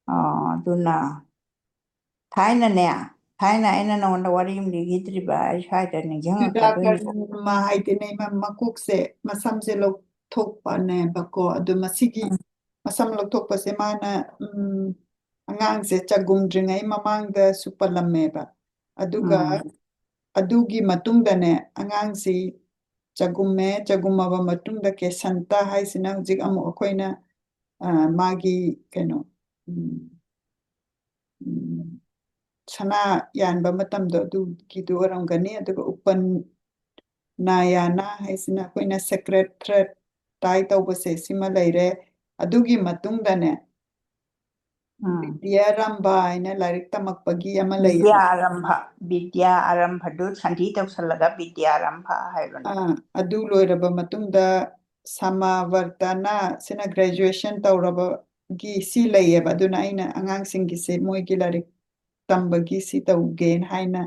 ꯑ, ꯑꯗꯨꯅ ꯊꯥꯏꯅꯅꯦ, ꯊꯥꯏꯅ ꯑꯩꯅ ꯅꯉꯣꯟꯗ ꯋꯥꯔꯤ ꯑꯃ ꯂꯤꯈꯤꯗ꯭ꯔꯤꯕ, ꯑꯩ ꯁ꯭ꯋꯥꯏꯗ ꯅꯤꯡꯁꯤꯡꯉꯛꯀꯗꯣꯏꯅꯤꯀꯣ꯫ ꯆꯨꯗꯥꯀꯔꯟ ꯍꯥꯏꯗꯤꯅꯦ, ꯃ-, ꯃꯀꯣꯛꯁꯦ, ꯃꯁꯝꯁꯦ ꯂꯧꯊꯣꯛꯄꯅꯦꯕꯀꯣ꯫ ꯑꯗꯨ ꯃꯁꯤꯒꯤ ꯎꯝ꯫ ꯃꯁꯝ ꯂꯧꯊꯣꯛꯄꯁꯦ ꯃꯥꯅ, ꯎꯝ, ꯑꯉꯥꯡꯁꯦ ꯆꯒꯨꯝꯗ꯭ꯔꯤꯉꯩ ꯃꯃꯥꯡꯗꯁꯨ ꯄꯜꯂꯝꯃꯦꯕ꯫ ꯑꯗꯨꯒ ꯎꯝ꯫ ꯑꯗꯨꯒꯤ ꯃꯇꯨꯡꯗꯅꯦ, ꯑꯉꯥꯡꯁꯤ ꯆꯒꯨꯝꯃꯦ, ꯆꯒꯨꯝꯃꯕ ꯃꯇꯨꯡꯗ ꯀꯦꯁꯟꯇ ꯍꯥꯏꯁꯤꯅ ꯍꯧꯖꯤꯛ ꯑꯃꯨꯛ ꯑꯩꯈꯣꯏꯅ, ꯑ, ꯃꯥꯒꯤ ꯀꯩꯅꯣ, ꯎꯝ, ꯎꯝ, ꯁꯅꯥ ꯌꯥꯟꯕ ꯃꯇꯝꯗꯣ ꯑꯗꯨꯒꯤꯗꯨ ꯑꯣꯏꯔꯝꯒꯅꯤ꯫ ꯑꯗꯨꯒ ꯎꯄꯟꯅꯥꯌꯥꯅ ꯍꯥꯏꯁꯤꯅ ꯑꯩꯈꯣꯏꯅ ꯁꯦꯀ꯭ꯔꯦꯠ ꯊ꯭ꯔꯦꯠ ꯇꯥꯏ ꯇꯧꯕꯁꯦ ꯁꯤꯃ ꯂꯩꯔꯦ꯫ ꯑꯗꯨꯒꯤ ꯃꯇꯨꯡꯗꯅꯦ, ꯎꯝ꯫ ꯕꯤꯗ꯭ꯌꯥꯔꯝꯚ ꯍꯥꯏꯅ ꯂꯥꯏꯔꯤꯛ ꯇꯝꯃꯛꯄꯒꯤ ꯑꯃ ꯂꯩꯌꯦꯕ꯫ ꯕꯤꯗ꯭ꯌꯥ ꯑꯔꯝꯚ, ꯕꯤꯗ꯭ꯌꯥ ꯑꯔꯝꯚꯗꯨ ꯁꯟꯙꯤ ꯇꯧꯁꯜꯂꯒ ꯕꯤꯗ꯭ꯌꯥꯔꯝꯚ ꯍꯥꯏꯕꯅꯤ꯫ ꯑꯥ, ꯑꯗꯨ ꯂꯣꯏꯔꯕ ꯃꯇꯨꯡꯗ ꯁꯃꯥꯕꯔꯇꯅ ꯁꯤꯅ ꯒ꯭ꯔꯦꯖꯨꯑꯦꯁꯟ ꯇꯧꯔꯕꯒꯤ ꯁꯤ ꯂꯩꯌꯦꯕ꯫ ꯑꯗꯨꯅ ꯑꯩꯅ ꯑꯉꯥꯡꯁꯤꯡꯒꯤꯁꯦ ꯃꯣꯏꯒꯤ ꯂꯥꯏꯔꯤꯛ ꯇꯝꯕꯒꯤ ꯁꯤ ꯇꯧꯒꯦꯅ ꯍꯥꯏꯅ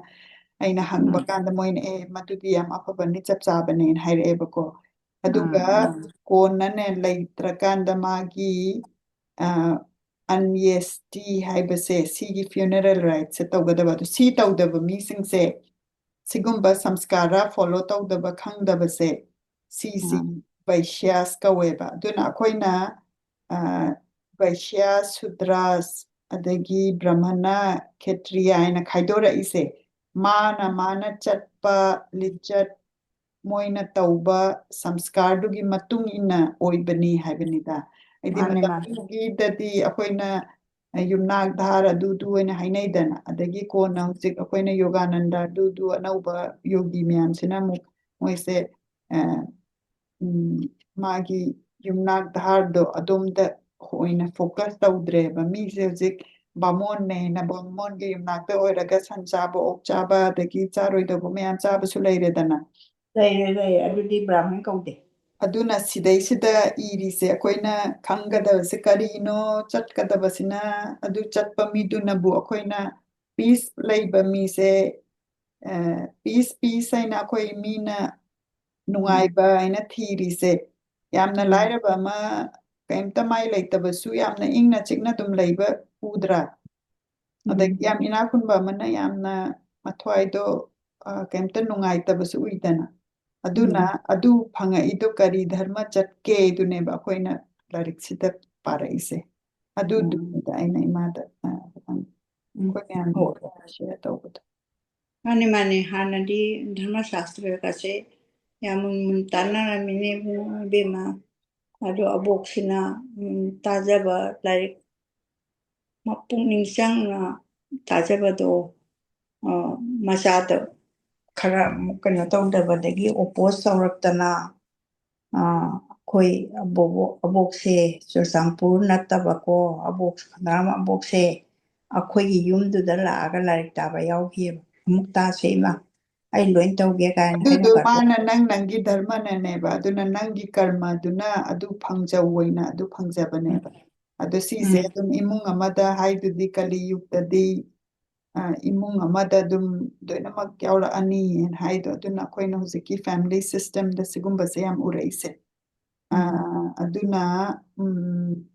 ꯑꯩꯅ ꯍꯪꯕ ꯎꯝ꯫ ꯀꯥꯟꯗ ꯃꯣꯏꯅ, "ꯑꯦ, ꯃꯗꯨꯗꯤ ꯌꯥꯝ ꯑꯐꯕꯅꯤ, ꯆꯞ ꯆꯥꯕꯅꯦꯅ" ꯍꯥꯏꯔꯛꯑꯦꯕꯀꯣ꯫ ꯑꯗꯨꯒ ꯎꯝ, ꯎꯝ꯫ ꯀꯣꯟꯅꯅꯦ ꯂꯩꯇ꯭ꯔꯀꯥꯟꯗ ꯃꯥꯒꯤ ꯑꯟꯌꯦꯁꯇꯤ ꯍꯥꯏꯕꯁꯦ, ꯁꯤꯒꯤ ꯐ꯭ꯌꯨꯅꯔꯦꯜ ꯔꯥꯏꯠꯁꯦ ꯇꯧꯒꯗꯕ꯫ ꯑꯗꯨ ꯁꯤ ꯇꯧꯗꯕ ꯃꯤꯁꯤꯡꯁꯦ, ꯁꯤꯒꯨꯝꯕ ꯁꯪꯁꯀꯥꯔ ꯐꯣꯂꯣ ꯇꯧꯗꯕ, ꯈꯪꯗꯕꯁꯦ, ꯁꯤꯁꯤ ꯎꯝ꯫ ꯕꯩꯁ꯭ꯌꯥꯁ ꯀꯧꯋꯦꯕ꯫ ꯑꯗꯨꯅ ꯑꯩꯈꯣꯏꯅ ꯑ, ꯕꯩꯁ꯭ꯌꯥ, ꯁꯨꯗ꯭ꯔꯥꯁ, ꯑꯗꯒꯤ ꯕ꯭ꯔꯥꯍꯃꯅ, ꯈꯦꯇ꯭ꯔꯤꯌꯥ ꯍꯥꯏꯅ ꯈꯥꯏꯗꯣꯔꯛꯏꯁꯦ, ꯃꯥꯅ ꯃꯥꯅ ꯆꯠꯄ ꯂꯤꯆꯠ, ꯃꯣꯏꯅ ꯇꯧꯕ ꯁꯪꯁꯀꯥꯔꯗꯨꯒꯤ ꯃꯇꯨꯡ ꯏꯟꯅ ꯑꯣꯏꯕꯅꯤ ꯍꯥꯏꯕꯅꯤꯗ꯫ ꯍꯥꯏꯗꯤ ꯃꯥꯅꯦ, ꯃꯥꯅꯦ꯫ ꯃꯇꯝꯗꯨꯒꯤꯗꯗꯤ ꯑꯩꯈꯣꯏꯅ ꯌꯨꯝꯅꯥꯛ ꯙꯥꯔ ꯑꯗꯨꯗꯨ ꯑꯣꯏꯅ ꯍꯥꯏꯅꯩꯗꯅ, ꯑꯗꯒꯤ ꯀꯣꯟꯅ ꯍꯧꯖꯤꯛ ꯑꯩꯈꯣꯏꯅ ꯌꯣꯒꯥꯅꯟꯗ ꯑꯗꯨꯗꯨ ꯑꯅꯧꯕ ꯌꯣꯒꯤ ꯃꯌꯥꯝꯁꯤꯅ ꯑꯃꯨꯛ ꯃꯣꯏꯁꯦ ꯑ, ꯎꯝ, ꯃꯥꯒꯤ ꯌꯨꯝꯅꯥꯛ ꯙꯥꯔꯗꯣ ꯑꯗꯣꯝꯗ ꯑꯣꯏꯅ ꯐꯣꯀꯁ ꯇꯧꯗ꯭ꯔꯦꯕ꯫ ꯃꯤꯁꯦ ꯍꯧꯖꯤꯛ ꯕꯥꯃꯣꯟꯅꯦꯅ ꯕꯥꯃꯣꯟꯒꯤ ꯌꯨꯝꯅꯥꯛꯇ ꯑꯣꯏꯔꯒ ꯁꯟ ꯆꯥꯕ, ꯑꯣꯛ ꯆꯥꯕ, ꯑꯗꯒꯤ ꯆꯥꯔꯣꯏꯗꯧꯕ ꯃꯌꯥꯝ ꯆꯥꯕꯁꯨ ꯂꯩꯔꯦꯗꯅ꯫ ꯂꯩꯔꯦ, ꯂꯩꯔꯦ꯫ ꯑꯗꯨꯗꯤ ꯕ꯭ꯔꯥꯍꯃꯟ ꯀꯧꯗꯦ꯫ ꯑꯗꯨꯅ ꯁꯤꯗꯩꯁꯤꯗ ꯏꯔꯤꯁꯦ ꯑꯩꯈꯣꯏꯅ ꯈꯪꯒꯗꯕꯁꯦ ꯀꯔꯤꯅꯣ? ꯆꯠꯀꯗꯕꯁꯤꯅ, ꯑꯗꯨ ꯆꯠꯄ ꯃꯤꯗꯨꯅꯕꯨ ꯑꯩꯈꯣꯏꯅ ꯄꯤꯁ ꯂꯩꯕ ꯃꯤꯁꯦ, ꯑ, ꯄꯤꯁ, ꯄꯤꯁ ꯍꯥꯏꯅ ꯑꯩꯈꯣꯏ ꯃꯤꯅ ꯎꯝ꯫ ꯅꯨꯡꯉꯥꯏꯕ ꯍꯥꯏꯅ ꯊꯤꯔꯤꯁꯦ, ꯌꯥꯝꯅ ꯎꯝ꯫ ꯂꯥꯏꯔꯕ ꯑꯃ, ꯀꯩꯝꯇ ꯃꯥꯏ ꯂꯩꯇꯕꯁꯨ ꯌꯥꯝꯅ ꯏꯪꯅ ꯆꯤꯛꯅ ꯑꯗꯨꯝ ꯂꯩꯕ ꯎꯗ꯭ꯔꯥ? ꯎꯝ꯫ ꯑꯗꯒꯤ ꯌꯥꯝ ꯏꯅꯥꯛ ꯈꯨꯟꯕ ꯑꯃꯅ ꯌꯥꯝꯅ ꯃꯊ꯭ꯋꯥꯏꯗꯣ, ꯑ, ꯀꯩꯝꯇ ꯅꯨꯡꯉꯥꯏꯇꯕꯁꯨ ꯎꯏꯗꯅ꯫ ꯑꯗꯨꯅ ꯎꯝ꯫ ꯑꯗꯨ ꯐꯪꯉꯛꯏꯗꯣ ꯀꯔꯤ ꯙꯔꯃ ꯆꯠꯀꯦ? ꯑꯗꯨꯅꯦꯕ ꯑꯩꯈꯣꯏꯅ ꯂꯥꯏꯔꯤꯛꯁꯤꯗ ꯄꯥꯔꯛꯏꯁꯦ꯫ ꯎꯝ꯫ ꯑꯗꯨꯗꯨꯅꯤꯗ ꯑꯩꯅ ꯏꯃꯥꯗ, ꯑ, ꯎꯝ꯫ ꯑꯩꯈꯣꯏ ꯃꯌꯥꯝ ꯍꯣꯏ꯫ ꯁꯤꯌꯔ ꯇꯧꯕꯗꯣ꯫ ꯃꯥꯅꯦ, ꯃꯥꯅꯦ꯫ ꯍꯥꯟꯅꯗꯤ ꯙꯔꯃ ꯁꯥꯁꯇ꯭ꯔꯒꯁꯦ ꯌꯥꯝ ꯃꯨꯟ ꯃꯨꯟ ꯇꯥꯟꯅꯔꯝꯃꯤꯅꯦ ꯏꯕꯨꯡꯉꯣ, ꯏꯕꯦꯝꯃ꯫ ꯑꯗꯣ ꯑꯕꯣꯛꯁꯤꯅ, ꯎꯝ, ꯇꯥꯖꯕ ꯂꯥꯏꯔꯤꯛ ꯃꯄꯨꯛꯅꯤꯡ ꯆꯪꯅ ꯇꯥꯖꯕꯗꯣ, ꯑ, ꯃꯆꯥꯗ ꯈꯔ ꯑꯃꯨꯛ ꯀꯩꯅꯣ ꯇꯧꯗꯕꯗꯒꯤ ꯑꯣꯄꯣꯖ ꯇꯧꯔꯛꯇꯅ, ꯑ, ꯑꯩꯈꯣꯏ ꯑꯕꯣꯛ-, ꯑꯕꯣꯛꯁꯦ ꯆꯨꯔꯆꯥꯟꯄꯨꯔ ꯅꯠꯇꯕꯀꯣ, ꯑꯕꯣꯛ ꯈꯅꯥꯝ ꯑꯕꯣꯛꯁꯦ ꯑꯩꯈꯣꯏꯒꯤ ꯌꯨꯝꯗꯨꯗ ꯂꯥꯛꯑꯒ ꯂꯥꯏꯔꯤꯛ ꯇꯥꯕ ꯌꯥꯎꯈꯤꯑꯕ꯫ ꯑꯃꯨꯛ ꯇꯥꯁꯦ ꯏꯃꯥ, ꯑꯩ ꯂꯣꯏ ꯇꯧꯒꯦ ꯀꯥꯏꯅ ꯑꯗꯨꯗꯣ ꯍꯥꯏꯅꯕ꯫ ꯃꯥꯅ ꯅꯪ ꯅꯪꯒꯤ ꯙꯔꯃꯅꯅꯦꯕ, ꯑꯗꯨꯅ ꯅꯪꯒꯤ ꯀꯔꯃꯗꯨꯅ ꯑꯗꯨ ꯐꯪꯖꯧꯅ ꯑꯗꯨ ꯐꯪꯖꯕꯅꯦꯕ꯫ ꯑꯗꯣ ꯁꯤꯁꯦ ꯎꯝ꯫ ꯑꯗꯨꯝ ꯏꯃꯨꯡ ꯑꯃꯗ ꯍꯥꯏꯗꯨꯗꯤ ꯀꯂꯤ ꯌꯨꯒꯇꯗꯤ, ꯑ, ꯏꯃꯨꯡ ꯑꯃꯗ ꯑꯗꯨꯝ ꯂꯣꯏꯅꯃꯛ ꯌꯥꯎꯔꯛꯑꯅꯤꯅ ꯍꯥꯏꯗꯣ꯫ ꯑꯗꯨꯅ ꯑꯩꯈꯣꯏꯅ ꯍꯧꯖꯤꯛꯀꯤ family systemꯗ ꯁꯤꯒꯨꯝꯕꯁꯦ ꯌꯥꯝ ꯎꯔꯛꯏꯁꯦ꯫ ꯑ, ꯑꯗꯨꯅ, ꯎꯝ,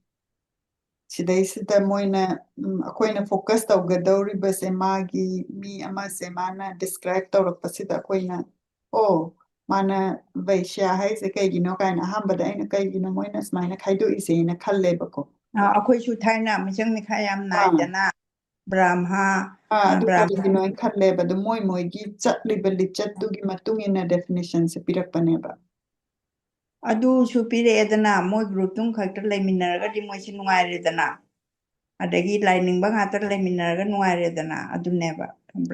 ꯁꯤꯗꯩꯁꯤꯗ ꯃꯣꯏꯅ, ꯎꯝ, ꯑꯩꯈꯣꯏꯅ focus ꯇꯧꯒꯗꯧꯔꯤꯕꯁꯦ ꯃꯥꯒꯤ ꯃꯤ ꯑꯃꯁꯦ ꯃꯥꯅ describe ꯇꯧꯔꯛꯄꯁꯤꯗ ꯑꯩꯈꯣꯏꯅ, "ꯑꯣ, ꯃꯥꯅ ꯕꯩꯁ꯭ꯌꯥ ꯍꯥꯏꯁꯦ ꯀꯩꯒꯤꯅꯣ?" ꯀꯥꯏꯅ ꯑꯍꯥꯟꯕꯗ ꯑꯩꯅ "ꯀꯩꯒꯤꯅꯣ ꯃꯣꯏꯅ ꯁꯨꯃꯥꯏꯅ ꯈꯥꯏꯗꯣꯛꯏꯁꯦꯅ?" ꯈꯜꯂꯦꯕꯀꯣ꯫ ꯑ, ꯑꯩꯈꯣꯏꯁꯨ ꯊꯥꯏꯅ ꯃꯤꯆꯪ ꯃꯤꯈꯥꯏ ꯌꯥꯝ ꯑꯥ꯫ ꯅꯥꯏꯗꯅ, ꯕ꯭ꯔꯥꯍꯃ, ꯑꯥ, ꯑꯗꯨ ꯕ꯭ꯔꯥꯍꯃ꯫ ꯀꯔꯤꯒꯤꯅꯣ ꯍꯥꯏꯅ ꯈꯜꯂꯦꯕ꯫ ꯑꯗꯨ ꯃꯣꯏ ꯃꯣꯏꯒꯤ ꯆꯠꯂꯤꯕ ꯂꯤꯆꯠꯇꯨꯒꯤ ꯃꯇꯨꯡ ꯏꯟꯅ definitionꯁꯦ ꯄꯤꯔꯛꯄꯅꯦꯕ꯫ ꯑꯗꯨꯁꯨ ꯄꯤꯔꯛꯑꯦꯗꯅ, ꯃꯣꯏ group ꯇꯨꯝ ꯈꯛꯇ ꯂꯩꯃꯤꯟꯅꯔꯒꯗꯤ ꯃꯣꯏꯁꯦ ꯅꯨꯡꯉꯥꯏꯔꯦꯗꯅ, ꯑꯗꯒꯤ ꯂꯥꯏꯅꯤꯡꯕ ꯉꯥꯛꯇ ꯂꯩꯃꯤꯟꯅꯔꯒ ꯅꯨꯡꯉꯥꯏꯔꯦꯗꯅ, ꯑꯗꯨꯅꯦꯕ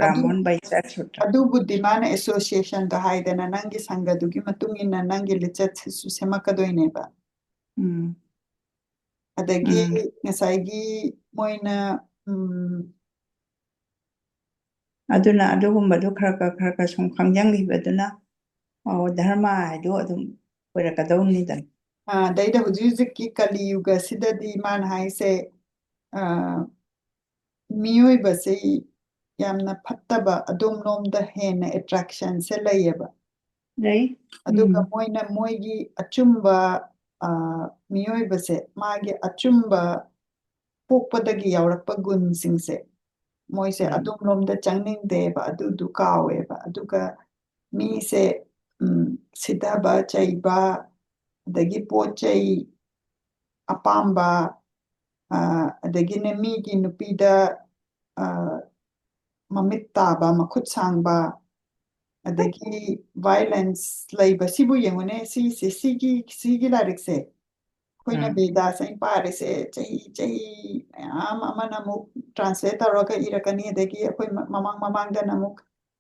ꯑꯗꯨ, ꯕ꯭ꯔꯥꯍꯃꯟ ꯕꯩꯁ꯭ꯌꯥ ꯁꯨꯇ꯭ꯔ꯫ ꯑꯗꯨꯕꯨꯗꯤ ꯃꯥꯅ associationꯗꯣ ꯍꯥꯏꯗꯅ, ꯅꯪꯒꯤ ꯁꯪꯒꯗꯨꯒꯤ ꯃꯇꯨꯡ ꯏꯟꯅ ꯅꯪꯒꯤ ꯂꯤꯆꯠꯁꯤꯁꯨ ꯁꯦꯝꯃꯛꯀꯗꯣꯏꯅꯦꯕ꯫ ꯎꯝ꯫ ꯑꯗꯒꯤ ꯎꯝ꯫ ꯉꯁꯥꯏꯒꯤ ꯃꯣꯏꯅ, ꯎꯝ, ꯑꯗꯨꯅ ꯑꯗꯨꯒꯨꯝꯕꯗꯨ ꯈꯔ ꯈꯔ, ꯈꯔ ꯈꯔ ꯁꯨꯝ ꯈꯪꯖꯟꯈꯤꯕꯗꯨꯅ, ꯑꯣ, ꯙꯔꯃ ꯍꯥꯏꯗꯣ ꯑꯗꯨꯝ ꯑꯣꯏꯔꯛꯀꯗꯧꯅꯤꯗꯅ꯫ ꯑꯥ, ꯑꯗꯩꯗ ꯍꯧꯖꯤꯛ ꯍꯧꯖꯤꯛꯀꯤ ꯀꯂꯤ ꯌꯨꯒꯁꯤꯗꯗꯤ ꯃꯥꯅ ꯍꯥꯏꯁꯦ, ꯑꯥ, ꯃꯤꯑꯣꯏꯕꯁꯦ ꯌꯥꯝꯅ ꯐꯠꯇꯕ, ꯑꯗꯣꯝꯂꯣꯝꯗ ꯍꯦꯟꯅ attractionꯁꯦ ꯂꯩꯌꯦꯕ꯫ ꯂꯩ꯫ ꯑꯗꯨꯒ ꯎꯝ꯫ ꯃꯣꯏꯅ ꯃꯣꯏꯒꯤ ꯑꯆꯨꯝꯕ, ꯑꯥ, ꯃꯤꯑꯣꯏꯕꯁꯦ ꯃꯥꯒꯤ ꯑꯆꯨꯝꯕ ꯄꯣꯛꯄꯗꯒꯤ ꯌꯥꯎꯔꯛꯄ ꯒꯨꯟꯁꯤꯡꯁꯦ, ꯃꯣꯏꯁꯦ ꯎꯝ꯫ ꯑꯗꯣꯝꯂꯣꯝꯗ ꯆꯪꯅꯤꯡꯗꯦꯕ, ꯑꯗꯨꯗꯨ ꯀꯥꯎꯋꯦꯕ꯫ ꯑꯗꯨꯒ ꯃꯤꯁꯦ, ꯎꯝ, ꯁꯤꯊꯕ, ꯆꯩꯕ, ꯑꯗꯒꯤ ꯄꯣꯠ ꯆꯩ ꯑꯄꯥꯝꯕ, ꯑ, ꯑꯗꯒꯤꯅꯦ ꯃꯤꯒꯤ ꯅꯨꯄꯤꯗ, ꯑ, ꯃꯃꯤꯠ ꯇꯥꯕ, ꯃꯈꯨꯠ ꯁꯥꯡꯕ, ꯑꯗꯒꯤ violence ꯂꯩꯕ, ꯁꯤꯕꯨ ꯌꯦꯡꯉꯨꯅꯦ, ꯁꯤꯁꯦ, ꯁꯤꯒꯤ, ꯁꯤꯒꯤ ꯂꯥꯏꯔꯤꯛꯁꯦ ꯑꯩꯈꯣꯏꯅ ꯎꯝ꯫ ꯕꯦꯗꯥꯁꯦ ꯑꯩꯅ ꯄꯥꯔꯤꯁꯦ ꯆꯍꯤ, ꯆꯍꯤ ꯃꯌꯥꯝ ꯑꯃꯅ ꯑꯃꯨꯛ translate ꯇꯧꯔꯒ ꯏꯔꯛꯀꯅꯤ, ꯑꯗꯒꯤ ꯑꯩꯈꯣꯏ ꯃ-, ꯃꯃꯥꯡ ꯃꯃꯥꯡꯗꯅ ꯑꯃꯨꯛ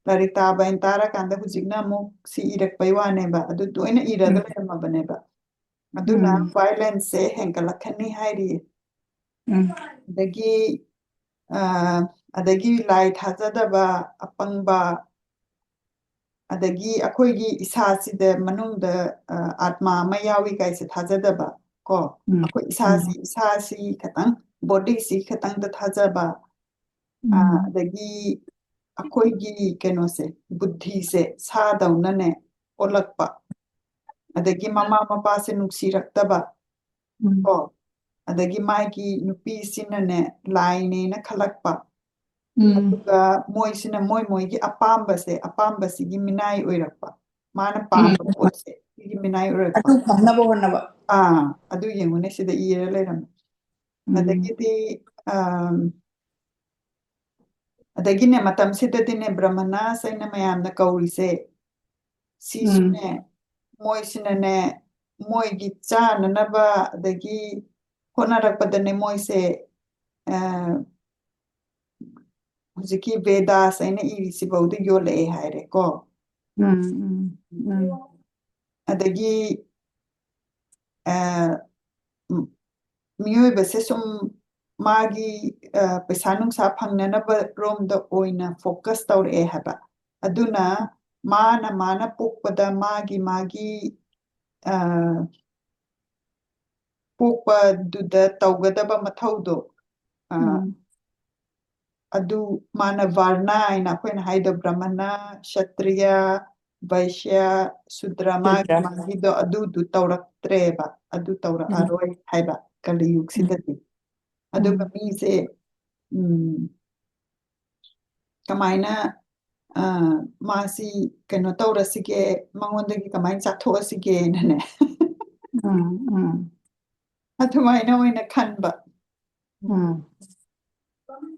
ꯂꯥꯏꯔꯤꯛ ꯇꯥꯕ ꯑꯩꯅ ꯇꯥꯔꯀꯥꯟꯗ ꯍꯧꯖꯤꯛꯅ ꯑꯃꯨꯛ ꯁꯤ ꯏꯔꯛꯄꯩ ꯋꯥꯅꯦꯕ, ꯑꯗꯨ ꯂꯣꯏꯅ ꯏꯔꯒ ꯎꯝ꯫ ꯂꯩꯔꯝꯃꯕꯅꯦꯕ꯫ ꯑꯗꯨꯅ ꯎꯝ꯫ Violenceꯁꯦ ꯍꯦꯟꯒꯠꯂꯛꯀꯅꯤ ꯍꯥꯏꯔꯤꯌꯦ꯫ ꯎꯝ꯫ ꯑꯗꯒꯤ, ꯑ, ꯑꯗꯒꯤ ꯂꯥꯏ ꯊꯥꯖꯗꯕ, ꯑꯄꯪꯕ, ꯑꯗꯒꯤ ꯑꯩꯈꯣꯏꯒꯤ ꯏꯁꯥꯁꯤꯗ ꯃꯅꯨꯡꯗ, ꯑ, ꯑꯥꯠꯃꯥ ꯑꯃ ꯌꯥꯎꯏ ꯀꯥꯏꯁꯦ ꯊꯥꯖꯗꯕ, ꯀꯣ? ꯎꯝ꯫ ꯑꯩꯈꯣꯏ ꯏꯁꯥꯁꯤ, ꯎꯝ꯫ ꯏꯁꯥꯁꯤ ꯈꯇꯪ, bodyꯁꯤ ꯈꯇꯪꯗ ꯊꯥꯖꯕ, ꯑꯥ, ꯑꯗꯒꯤ ꯑꯩꯈꯣꯏꯒꯤ ꯀꯩꯅꯣꯁꯦ, ꯕꯨꯙꯤꯁꯦ ꯁꯥꯗꯧꯅꯅꯦ ꯑꯣꯜꯂꯛꯄ, ꯑꯗꯒꯤ ꯃꯃꯥ ꯃꯄꯥꯁꯦ ꯅꯨꯡꯁꯤꯔꯛꯇꯕ, ꯎꯝ, ꯀꯣ, ꯑꯗꯒꯤ ꯃꯥꯒꯤ ꯅꯨꯄꯤꯁꯤꯅꯅꯦ ꯂꯥꯏꯅꯦꯅ ꯈꯜꯂꯛꯄ, ꯎꯝ, ꯑꯗꯨꯒ ꯃꯣꯏꯁꯤꯅ ꯃꯣꯏ ꯃꯣꯏꯒꯤ ꯑꯄꯥꯝꯕꯁꯦ, ꯑꯄꯥꯝꯕꯁꯤꯒꯤ ꯃꯤꯅꯥꯏ ꯑꯣꯏꯔꯛꯄ, ꯃꯥꯅ ꯄꯥꯝꯕ ꯄꯣꯠꯁꯦ ꯁꯤꯒꯤ ꯃꯤꯅꯥꯏ ꯑꯣꯏꯔꯛꯄ꯫ ꯑꯗꯨ ꯐꯪꯅꯕ ꯍꯣꯠꯅꯕ꯫ ꯑꯥ, ꯑꯗꯨ ꯌꯦꯡꯉꯨꯅꯦ, ꯁꯤꯗ ꯏꯔ ꯂꯩꯔꯝꯃꯦ꯫ ꯎꯝ, ꯑꯗꯒꯤꯗꯤ ꯑꯝ, ꯑꯗꯒꯤꯅꯦ, ꯃꯇꯝꯁꯤꯗꯗꯤꯅꯦ, ꯕ꯭ꯔꯃꯅꯥꯁ ꯍꯥꯏꯅ ꯃꯌꯥꯝꯅ ꯀꯧꯔꯤꯁꯦ, ꯎꯝ, ꯁꯤꯁꯨꯅꯦ, ꯃꯣꯏꯁꯤꯅꯅꯦ, ꯃꯣꯏꯒꯤ ꯆꯥꯅꯅꯕ, ꯑꯗꯒꯤ ꯍꯣꯠꯅꯔꯛꯄꯗꯅꯦ, ꯃꯣꯏꯁꯦ ꯑ, ꯍꯧꯖꯤꯛꯀꯤ ꯕꯦꯗꯥꯁ ꯍꯥꯏꯅ ꯏꯔꯤꯁꯤꯐꯧꯗ ꯌꯣꯜꯂꯛꯑꯦ ꯍꯥꯏꯔꯦꯀꯣ꯫ ꯎꯝ, ꯎꯝ, ꯎꯝ, ꯑꯗꯒꯤ ꯑ, ꯎꯝ, ꯃꯤꯑꯣꯏꯕꯁꯦ ꯁꯨꯝ ꯃꯥꯒꯤ ꯑ, ꯄꯩꯁꯥ ꯅꯨꯡꯁꯥ ꯐꯪꯅꯅꯕ ꯔꯣꯝꯗ ꯑꯣꯏꯅ ꯐꯣꯀꯁ ꯇꯧꯔꯛꯑꯦ ꯍꯥꯏꯕ꯫ ꯑꯗꯨꯅ ꯃꯥꯅ ꯃꯥꯅ ꯄꯣꯛꯄꯗ ꯃꯥꯒꯤ ꯃꯥꯒꯤ ꯑ, ꯄꯣꯛꯄꯗꯨꯗ ꯇꯧꯒꯗꯕ ꯃꯊꯧꯗꯣ, ꯑ, ꯎꯝ, ꯑꯗꯨ ꯃꯥꯅ ꯚꯔꯅ ꯍꯥꯏꯅ ꯑꯩꯈꯣꯏꯅ ꯍꯥꯏꯗꯣ, ꯕ꯭ꯔꯃꯅ, ꯁꯇ꯭ꯔꯤꯌ, ꯚꯩꯁ꯭ꯌ, ꯁꯨꯗ꯭ꯔ, ꯃꯥꯒꯤ ꯁꯨꯗ꯭ꯔ꯫ ꯃꯥꯒꯤꯗꯣ ꯑꯗꯨꯗꯨ ꯇꯧꯔꯛꯇ꯭ꯔꯦꯕ, ꯑꯗꯨ ꯎꯝ, ꯇꯧꯔꯛꯑꯔꯣꯏ ꯍꯥꯏꯕ ꯀꯂꯤꯌꯨꯒꯁꯤꯗꯗꯤ꯫ ꯑꯗꯨꯒ ꯎꯝ, ꯃꯤꯁꯦ, ꯎꯝ, ꯀꯃꯥꯏꯅ ꯑ, ꯃꯥꯁꯤ ꯀꯩꯅꯣ ꯇꯧꯔꯁꯤꯒꯦ, ꯃꯉꯣꯟꯗꯒꯤ ꯀꯃꯥꯏꯅ ꯆꯥꯊꯣꯛꯑꯁꯤꯒꯦꯅꯅꯦ꯫ ꯎꯝ, ꯎꯝ, ꯑꯗꯨꯃꯥꯏꯅ ꯑꯣꯏꯅ ꯈꯟꯕ꯫ ꯎꯝ꯫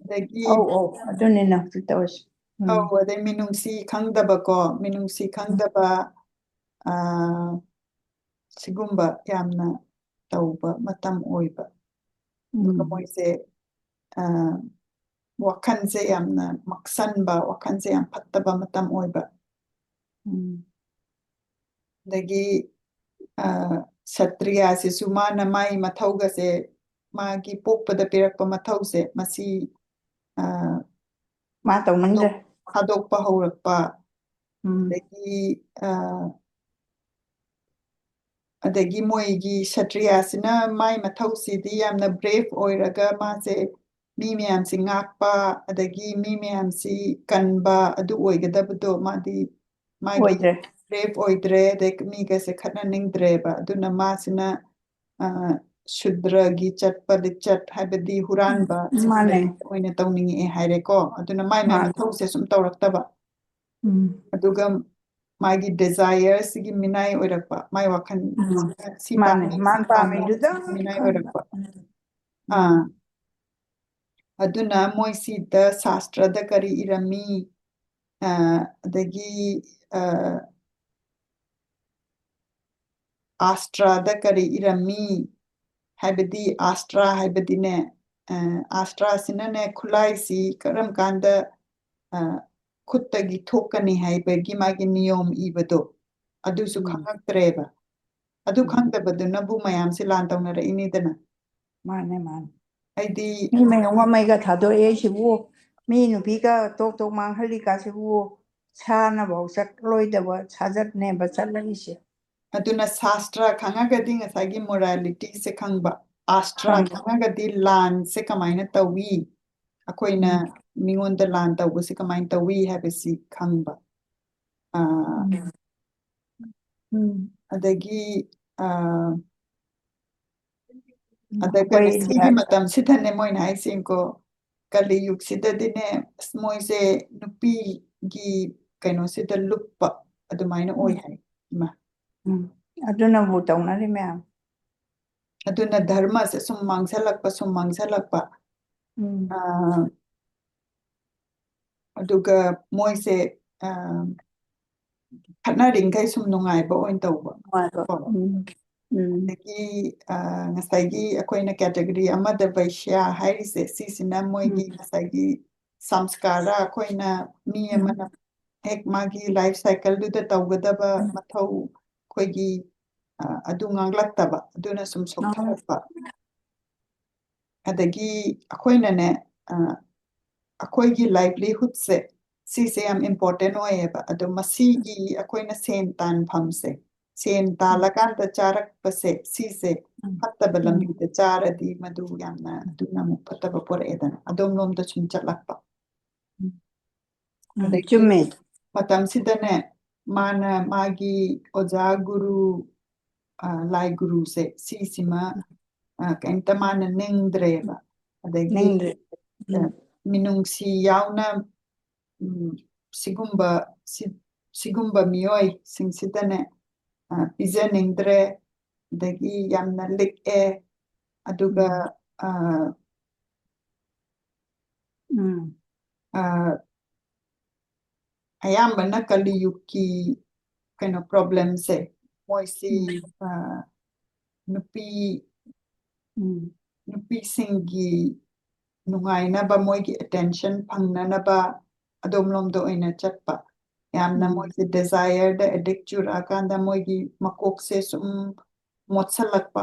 ꯑꯗꯒꯤ ꯑꯧ, ꯑꯧ, ꯑꯗꯨꯅꯤꯅ ꯍꯧꯖꯤꯛ ꯇꯧꯔꯤꯁꯦ꯫ ꯎꯝ, ꯑꯧ, ꯑꯗꯩ ꯃꯤꯅꯨꯡꯁꯤ ꯈꯪꯗꯕꯀꯣ, ꯃꯤꯅꯨꯡꯁꯤ ꯈꯪꯗꯕ, ꯑ, ꯁꯤꯒꯨꯝꯕ ꯌꯥꯝꯅ ꯇꯧꯕ ꯃꯇꯝ ꯑꯣꯏꯕ꯫ ꯑꯗꯨꯒ ꯎꯝ, ꯃꯣꯏꯁꯦ, ꯑ, ꯋꯥꯈꯜꯁꯦ ꯌꯥꯝꯅ ꯃꯛꯁꯟꯕ, ꯋꯥꯈꯜꯁꯦ ꯌꯥꯝ ꯐꯠꯇꯕ ꯃꯇꯝ ꯑꯣꯏꯕ꯫ ꯎꯝ, ꯑꯗꯒꯤ ꯑ, ꯁꯇ꯭ꯔꯤꯌꯥꯁꯤꯁꯨ ꯃꯥꯅ ꯃꯥꯒꯤ ꯃꯊꯧꯒꯁꯦ, ꯃꯥꯒꯤ ꯄꯣꯛꯄꯗ ꯄꯤꯔꯛꯄ ꯃꯊꯧꯁꯦ, ꯃꯁꯤ ꯑ, ꯃꯥ ꯇꯧꯅꯤꯡꯗ꯭ꯔꯦ꯫ ꯊꯥꯗꯣꯛ-, ꯊꯥꯗꯣꯛꯄ ꯍꯧꯔꯛꯄ, ꯎꯝ, ꯑꯗꯒꯤ ꯑ, ꯑꯗꯒꯤ ꯃꯣꯏꯒꯤ ꯁꯇ꯭ꯔꯤꯌꯥꯁꯤꯅ ꯃꯥꯏ ꯃꯊꯧꯁꯤꯗꯤ ꯌꯥꯝꯅ ꯕ꯭ꯔꯦꯐ ꯑꯣꯏꯔꯒ ꯃꯥꯁꯦ ꯃꯤ ꯃꯌꯥꯝꯁꯤ ꯉꯥꯛꯄ, ꯑꯗꯒꯤ ꯃꯤ ꯃꯌꯥꯝꯁꯤ ꯀꯟꯕ, ꯑꯗꯨ ꯑꯣꯏꯒꯗꯕꯗꯣ ꯃꯥꯗꯤ ꯃꯥꯒꯤ ꯑꯣꯏꯗ꯭ꯔꯦ꯫ brave ꯑꯣꯏꯗ꯭ꯔꯦ, ꯑꯗꯩ ꯃꯤꯒꯁꯦ ꯈꯠꯅꯅꯤꯡꯗ꯭ꯔꯦꯕ꯫ ꯑꯗꯨꯅ ꯃꯥꯁꯤꯅ ꯑ, ꯁꯨꯗ꯭ꯔꯒꯤ ꯆꯠꯄ ꯂꯤꯆꯠ, ꯍꯥꯏꯕꯗꯤ ꯍꯨꯔꯥꯟꯕ, ꯃꯥꯅꯦ꯫ ꯁꯤꯒꯨꯝꯕ ꯑꯣꯏꯅ ꯇꯧꯅꯤꯡꯉꯛꯑꯦ ꯍꯥꯏꯔꯦꯀꯣ꯫ ꯑꯗꯨꯅ ꯃꯥꯏ ꯃꯥꯏ ꯃꯥꯅꯦ꯫ ꯃꯊꯧꯁꯦ ꯁꯨꯝ ꯇꯧꯔꯛꯇꯕ꯫ ꯎꯝ꯫ ꯑꯗꯨꯒ ꯃꯥꯒꯤ desire ꯁꯤꯒꯤ ꯃꯤꯅꯥꯏ ꯑꯣꯏꯔꯛꯄ, ꯃꯥꯏ ꯋꯥꯈꯜ ꯎꯝ꯫ ꯁꯤ ꯃꯥꯅꯦ, ꯄꯥꯝꯃꯤ, ꯃꯥꯅ ꯁꯤ ꯄꯥꯝꯃꯤ, ꯄꯥꯝꯃꯤꯗꯨꯗꯪ ꯃꯤꯅꯥꯏ ꯈꯟꯕ꯫ ꯑꯣꯏꯔꯛꯄ꯫ ꯎꯝ꯫ ꯑꯥ꯫ ꯑꯗꯨꯅ ꯃꯣꯏꯁꯤꯗ ꯁꯥꯁꯇ꯭ꯔꯗ ꯀꯔꯤ ꯏꯔꯝꯃꯤ? ꯑ, ꯑꯗꯒꯤ, ꯑ, ꯑꯥꯁꯇ꯭ꯔꯥꯗ ꯀꯔꯤ ꯏꯔꯝꯃꯤ? ꯍꯥꯏꯕꯗꯤ ꯑꯥꯁꯇ꯭ꯔꯥ ꯍꯥꯏꯕꯗꯤꯅꯦ, ꯑ, ꯑꯥꯁꯇ꯭ꯔꯥꯁꯤꯅꯅꯦ ꯈꯨꯠꯂꯥꯏꯁꯤ ꯀꯔꯝ ꯀꯥꯟꯗ, ꯑ, ꯈꯨꯠꯇꯒꯤ ꯊꯣꯛꯀꯅꯤ ꯍꯥꯏꯕꯒꯤ ꯃꯥꯒꯤ ꯅꯤꯌꯣꯝ ꯏꯕꯗꯣ, ꯑꯗꯨꯁꯨ ꯎꯝ꯫ ꯈꯪꯉꯛꯇ꯭ꯔꯦꯕ꯫ ꯑꯗꯨ ꯎꯝ꯫ ꯈꯪꯗꯕꯗꯨꯅꯕꯨ ꯃꯌꯥꯝꯁꯦ ꯂꯥꯟ ꯇꯧꯅꯔꯛꯏꯅꯤꯗꯅ꯫ ꯃꯥꯅꯦ, ꯃꯥꯅꯦ꯫ ꯑꯩꯗꯤ ꯃꯤ ꯃꯌꯨꯝ ꯃꯃꯩꯒ ꯊꯥꯗꯣꯛꯑꯦ ꯁꯤꯕꯨ, ꯃꯤ ꯅꯨꯄꯤꯒ ꯇꯣꯛ ꯇꯣꯛ ꯃꯥꯡꯍꯜꯂꯤꯀꯥꯁꯤꯕꯨ, ꯁꯥꯅꯐꯥꯎ ꯆꯠꯂꯣꯏꯗꯕ ꯁꯥꯖꯠꯅꯦꯕ ꯆꯠꯂꯛꯏꯁꯦ꯫ ꯑꯗꯨꯅ ꯁꯥꯁꯇ꯭ꯔ ꯈꯪꯉꯒꯗꯤ ꯉꯁꯥꯏꯒꯤ morality ꯁꯦ ꯈꯪꯕ, ꯑꯥꯁꯇ꯭ꯔ ꯈꯪꯕ꯫ ꯈꯪꯉꯒꯗꯤ ꯂꯥꯟꯁꯦ ꯀꯃꯥꯏꯅ ꯇꯧꯏ, ꯑꯩꯈꯣꯏꯅ ꯎꯝ꯫ ꯃꯤꯉꯣꯟꯗ ꯂꯥꯟ ꯇꯧꯕꯁꯦ ꯀꯃꯥꯏꯅ ꯇꯧꯏ ꯍꯥꯏꯕꯁꯤ ꯈꯪꯕ꯫ ꯑ, ꯎꯝ꯫ ꯎꯝ꯫ ꯑꯗꯒꯤ, ꯑ, ꯎꯝ, ꯑꯗꯒ ꯑꯩꯈꯣꯏ ꯁꯤꯒꯤ ꯏꯟꯗꯤꯌꯥ ꯃꯇꯝꯁꯤꯗꯅꯦ ꯃꯣꯏꯅ ꯍꯥꯏꯁꯤꯡꯀꯣ, ꯀꯂꯤ ꯌꯨꯒꯁꯤꯗꯗꯤꯅꯦ, ꯑꯁ, ꯃꯣꯏꯁꯦ ꯅꯨꯄꯤꯒꯤ ꯀꯩꯅꯣꯁꯤꯗ ꯂꯨꯞꯄ ꯑꯗꯨꯃꯥꯏꯅ ꯑꯣꯏ ꯎꯝ꯫ ꯍꯥꯏ꯫ ꯏꯃꯥ꯫ ꯎꯝ꯫ ꯑꯗꯨꯅꯕꯨ ꯇꯧꯅꯔꯤ ꯃꯌꯥꯝ꯫ ꯑꯗꯨꯅ ꯙꯔꯃꯁꯦ ꯁꯨꯝ ꯃꯥꯡꯁꯜꯂꯛꯄ, ꯁꯨꯝ ꯃꯥꯡꯁꯜꯂꯛꯄ꯫ ꯎꯝ꯫ ꯑ, ꯑꯗꯨꯒ ꯃꯣꯏꯁꯦ, ꯑ, ꯈꯠꯅꯔꯤꯡꯈꯩ ꯁꯨꯝ ꯅꯨꯡꯉꯥꯏꯕ ꯑꯣꯏꯅ ꯇꯧꯕ꯫ ꯅꯨꯡꯉꯥꯏꯕ꯫ ꯀꯣ꯫ ꯎꯝ꯫ ꯎꯝ꯫ ꯑꯗꯒꯤ, ꯑ, ꯉꯁꯥꯏꯒꯤ ꯑꯩꯈꯣꯏꯅ category ꯑꯃꯗ ꯕꯩꯁ꯭ꯌꯥ ꯍꯥꯏꯔꯤꯁꯦ, ꯁꯤꯁꯤꯅ ꯃꯣꯏꯒꯤ ꯎꯝ꯫ ꯉꯁꯥꯏꯒꯤ ꯁꯪꯁꯀꯥꯔ, ꯑꯩꯈꯣꯏꯅ ꯃꯤ ꯎꯝ꯫ ꯑꯃꯅ ꯍꯦꯛ ꯃꯥꯒꯤ life cycle ꯗꯨꯗ ꯇꯧꯒꯗꯕ ꯎꯝ꯫ ꯃꯊꯧ, ꯑꯩꯈꯣꯏꯒꯤ, ꯑ, ꯑꯗꯨ ꯉꯥꯡꯂꯛꯇꯕ, ꯑꯗꯨꯅ ꯁꯨꯝ ꯑꯣ꯫ ꯁꯣꯛꯊꯔꯛꯄ꯫ ꯑꯗꯒꯤ ꯑꯩꯈꯣꯏꯅꯅꯦ, ꯑ, ꯑꯩꯈꯣꯏꯒꯤ livelihood ꯁꯦ, ꯁꯤꯁꯦ ꯌꯥꯝ important ꯑꯣꯏꯌꯦꯕ꯫ ꯑꯗꯣ ꯃꯁꯤꯒꯤ ꯑꯩꯈꯣꯏꯅ ꯁꯦꯟ ꯇꯥꯟꯐꯝꯁꯦ, ꯁꯦꯟ ꯎꯝ꯫ ꯇꯥꯜꯂꯀꯥꯟꯗ ꯆꯥꯔꯛꯄꯁꯦ, ꯁꯤꯁꯦ ꯎꯝ꯫ ꯐꯠꯇꯕ ꯎꯝ꯫ ꯂꯝꯕꯤꯗ ꯆꯥꯔꯗꯤ ꯃꯗꯨ ꯌꯥꯝꯅ, ꯑꯗꯨꯅ ꯑꯃꯨꯛ ꯐꯠꯇꯕ ꯄꯣꯔꯛꯑꯦꯗꯅ, ꯑꯗꯣꯝꯂꯣꯝꯗ ꯁꯨꯝ ꯆꯠꯂꯛꯄ꯫ ꯎꯝ꯫ ꯎꯝ, ꯑꯗꯒꯤ ꯆꯨꯝꯃꯦ꯫ ꯃꯇꯝꯁꯤꯗꯅꯦ, ꯃꯥꯅ ꯃꯥꯒꯤ ꯑꯣꯖꯥ ꯒꯨꯔꯨ, ꯑ, ꯂꯥꯏ ꯒꯨꯔꯨꯁꯦ, ꯁꯤꯁꯤꯃ, ꯑ, ꯀꯩꯝꯇ ꯃꯥꯅ ꯅꯤꯡꯗ꯭ꯔꯦꯕ꯫ ꯑꯗꯒꯤ, ꯅꯤꯡꯗ꯭ꯔꯦ꯫ ꯑ, ꯎꯝ꯫ ꯃꯤꯅꯨꯡꯁꯤ ꯌꯥꯎꯅ, ꯎꯝ, ꯁꯤꯒꯨꯝꯕ, ꯁꯤ-, ꯁꯤꯒꯨꯝꯕ ꯃꯤꯑꯣꯏꯁꯤꯡꯁꯤꯗꯅꯦ, ꯑ, ꯄꯤꯖꯅꯤꯡꯗ꯭ꯔꯦ, ꯑꯗꯒꯤ ꯌꯥꯝꯅ ꯂꯤꯛꯑꯦ, ꯑꯗꯨꯒ, ꯎꯝ꯫ ꯑ, ꯎꯝ꯫ ꯑ, ꯑꯌꯥꯝꯕꯅ ꯀꯂꯤꯌꯨꯒꯀꯤ ꯀꯩꯅꯣ problemꯁꯦ, ꯃꯣꯏꯁꯤ, ꯎꯝ꯫ ꯑ, ꯅꯨꯄꯤ, ꯎꯝ꯫ ꯅꯨꯄꯤꯁꯤꯡꯒꯤ ꯅꯨꯡꯉꯥꯏꯅꯕ, ꯃꯣꯏꯒꯤ attention ꯐꯪꯅꯅꯕ ꯑꯗꯣꯝꯂꯣꯝꯗ ꯑꯣꯏꯅ ꯆꯠꯄ꯫ ꯌꯥꯝꯅ ꯎꯝ꯫ ꯃꯣꯏꯁꯦ desireꯗ addict ꯆꯨꯔꯛꯑꯀꯥꯟꯗ ꯃꯣꯏꯒꯤ ꯃꯀꯣꯛꯁꯦ ꯁꯨꯝ ꯃꯣꯠꯁꯜꯂꯛꯄ꯫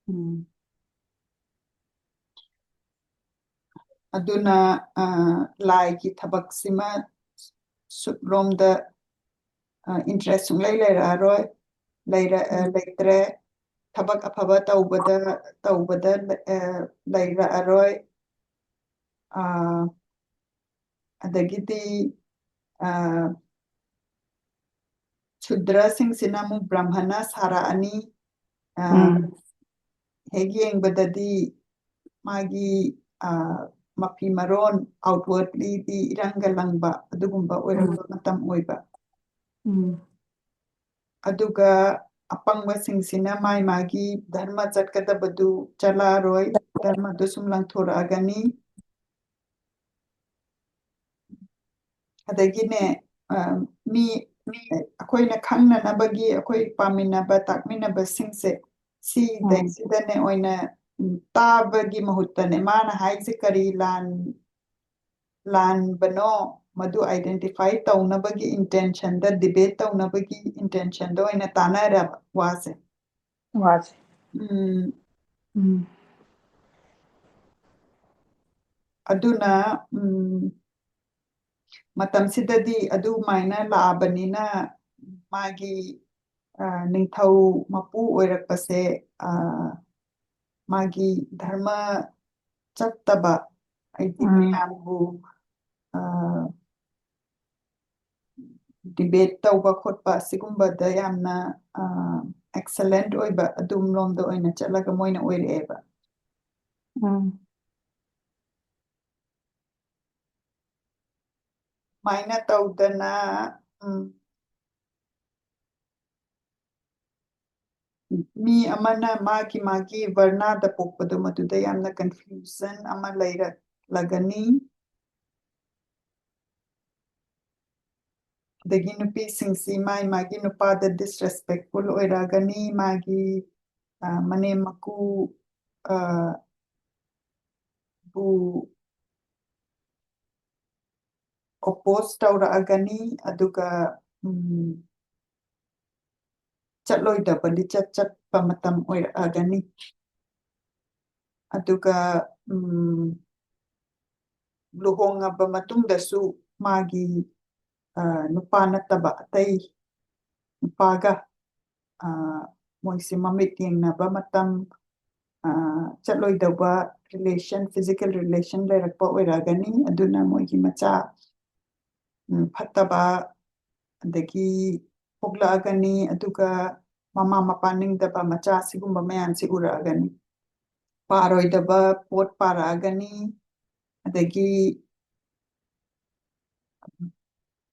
ꯎꯝ꯫ ꯑꯗꯨꯅ, ꯑ, ꯂꯥꯏꯒꯤ ꯊꯕꯛꯁꯤꯃ ꯁꯨꯞꯂꯣꯝꯗ, ꯑ, interest ꯁꯨꯡꯂꯩ ꯂꯩꯔꯛꯑꯔꯣꯏ, ꯂꯩꯔ-, ꯑ, ꯎꯝ꯫ ꯂꯩꯇ꯭ꯔꯦ꯫ ꯊꯕꯛ ꯑꯐꯕ ꯇꯧꯕꯗ, ꯇꯧꯕꯗ, ꯑ, ꯂꯩꯔꯛꯑꯔꯣꯏ꯫ ꯑ, ꯑꯗꯒꯤꯗꯤ, ꯑ, ꯁꯨꯗ꯭ꯔꯁꯤꯡꯁꯤꯅ ꯑꯃꯨꯛ ꯕ꯭ꯔꯥꯍꯃꯅ ꯁꯥꯔꯛꯑꯅꯤ꯫ ꯑ, ꯎꯝ꯫ ꯍꯦꯛ ꯌꯦꯡꯕꯗꯗꯤ ꯃꯥꯒꯤ, ꯑ, ꯃꯐꯤ ꯃꯔꯣꯟ outwardlyꯗꯤ ꯏꯔꯪꯒ ꯂꯪꯕ ꯑꯗꯨꯒꯨꯝꯕ ꯑꯣꯏꯔꯛꯄ ꯎꯝ꯫ ꯃꯇꯝ ꯑꯣꯏꯕ꯫ ꯎꯝ꯫ ꯑꯗꯨꯒ ꯑꯄꯪꯕꯁꯤꯡꯁꯤꯅ ꯃꯥꯏ ꯃꯥꯒꯤ ꯙꯔꯃ ꯆꯠꯀꯗꯕꯗꯨ ꯆꯠꯂꯛꯑꯔꯣꯏ, ꯙꯔꯃꯗꯨ ꯁꯨꯝ ꯂꯪꯊꯣꯔꯛꯑꯒꯅꯤ꯫ ꯑꯗꯒꯤꯅꯦ, ꯑ, ꯃꯤ, ꯃꯤ ꯑꯩꯈꯣꯏꯅ ꯈꯪꯅꯅꯕꯒꯤ ꯑꯩꯈꯣꯏ ꯄꯥꯃꯤꯟꯅꯕ, ꯇꯥꯛꯃꯤꯟꯅꯕꯁꯤꯡꯁꯦ, ꯎꯝ꯫ ꯁꯤꯗꯩꯁꯤꯗꯅꯦ ꯑꯣꯏꯅ, ꯎꯝ, ꯇꯥꯕꯒꯤ ꯃꯍꯨꯠꯇꯅꯦ, ꯃꯥꯅ ꯍꯥꯏꯁꯦ ꯀꯔꯤ ꯂꯥꯟ-, ꯂꯥꯟꯕꯅꯣ, ꯃꯗꯨ identify ꯇꯧꯅꯕꯒꯤ intentionꯗ, debate ꯇꯧꯅꯕꯒꯤ intentionꯗ ꯑꯣꯏꯅ ꯇꯥꯟꯅꯔꯕ ꯋꯥꯁꯦ꯫ ꯋꯥꯁꯦ꯫ ꯎꯝ꯫ ꯎꯝ꯫ ꯑꯗꯨꯅ, ꯎꯝ, ꯃꯇꯝꯁꯤꯗꯗꯤ ꯑꯗꯨꯃꯥꯏꯅ ꯂꯥꯛꯑꯕꯅꯤꯅ ꯃꯥꯒꯤ, ꯑ, ꯅꯤꯡꯊꯧ ꯃꯄꯨ ꯑꯣꯏꯔꯛꯄꯁꯦ, ꯑ, ꯃꯥꯒꯤ ꯙꯔꯃ ꯆꯠꯇꯕ, ꯍꯥꯏꯗꯤ ꯎꯝ꯫ ꯃꯌꯥꯝꯕꯨ, ꯑ, debate ꯇꯧꯕ ꯈꯣꯠꯄ ꯑꯁꯤꯒꯨꯝꯕꯗ ꯌꯥꯝꯅ, ꯑ, excellent ꯑꯣꯏꯕ ꯑꯗꯨꯝ ꯂꯣꯝꯗ ꯑꯣꯏꯅ ꯆꯠꯂꯒ ꯃꯣꯏꯅ ꯑꯣꯏꯔꯛꯑꯦꯕ꯫ ꯎꯝ꯫ ꯁꯨꯃꯥꯏꯅ ꯇꯧꯗꯅ, ꯎꯝ, ꯃꯤ ꯑꯃꯅ ꯃꯥꯒꯤ ꯃꯥꯒꯤ ꯚꯔꯅꯥꯗ ꯄꯣꯛꯄꯗꯣ ꯃꯗꯨꯗ ꯌꯥꯝꯅ confusion ꯑꯃ ꯂꯩꯔꯛꯂꯒꯅꯤ꯫ ꯑꯗꯒꯤ ꯅꯨꯄꯤꯁꯤꯡꯁꯤ ꯃꯥꯏ ꯃꯥꯒꯤ ꯅꯨꯄꯥꯗ disrespectful ꯑꯣꯏꯔꯛꯑꯒꯅꯤ, ꯃꯥꯒꯤ, ꯑ, ꯃꯅꯦꯝ ꯃꯀꯨ, ꯑ, ꯕꯨ oppose ꯇꯧꯔꯛꯑꯒꯅꯤ, ꯑꯗꯨꯒ, ꯎꯝ, ꯆꯠꯂꯣꯏꯗꯕ ꯂꯤꯆꯠ ꯆꯠꯄ ꯃꯇꯝ ꯑꯣꯏꯔꯛꯑꯒꯅꯤ꯫ ꯑꯗꯨꯒ, ꯎꯝ, ꯂꯨꯍꯣꯡꯉꯕ ꯃꯇꯨꯡꯗꯁꯨ ꯃꯥꯒꯤ, ꯑ, ꯅꯨꯄꯥ ꯅꯠꯇꯕ ꯑꯇꯩ ꯅꯨꯄꯥꯒ, ꯑ, ꯃꯣꯏꯁꯦ ꯃꯃꯤꯠ ꯌꯦꯡꯅꯕ ꯃꯇꯝ, ꯑ, ꯆꯠꯂꯣꯏꯗꯧꯕ relation, physical relation ꯂꯩꯔꯛꯄ ꯑꯣꯏꯔꯛꯑꯒꯅꯤ꯫ ꯑꯗꯨꯅ ꯃꯣꯏꯒꯤ ꯃꯆꯥ, ꯎꯝ, ꯐꯠꯇꯕ ꯑꯗꯒꯤ ꯄꯣꯛꯂꯛꯑꯒꯅꯤ꯫ ꯑꯗꯨꯒ ꯃꯃꯥ ꯃꯄꯥ ꯅꯤꯡꯗꯕ ꯃꯆꯥ, ꯁꯤꯒꯨꯝꯕ ꯃꯌꯥꯝꯁꯤ ꯎꯔꯛꯑꯒꯅꯤ꯫ ꯄꯥꯔꯣꯏꯗꯕ ꯄꯣꯠ ꯄꯥꯔꯛꯑꯒꯅꯤ꯫ ꯑꯗꯒꯤ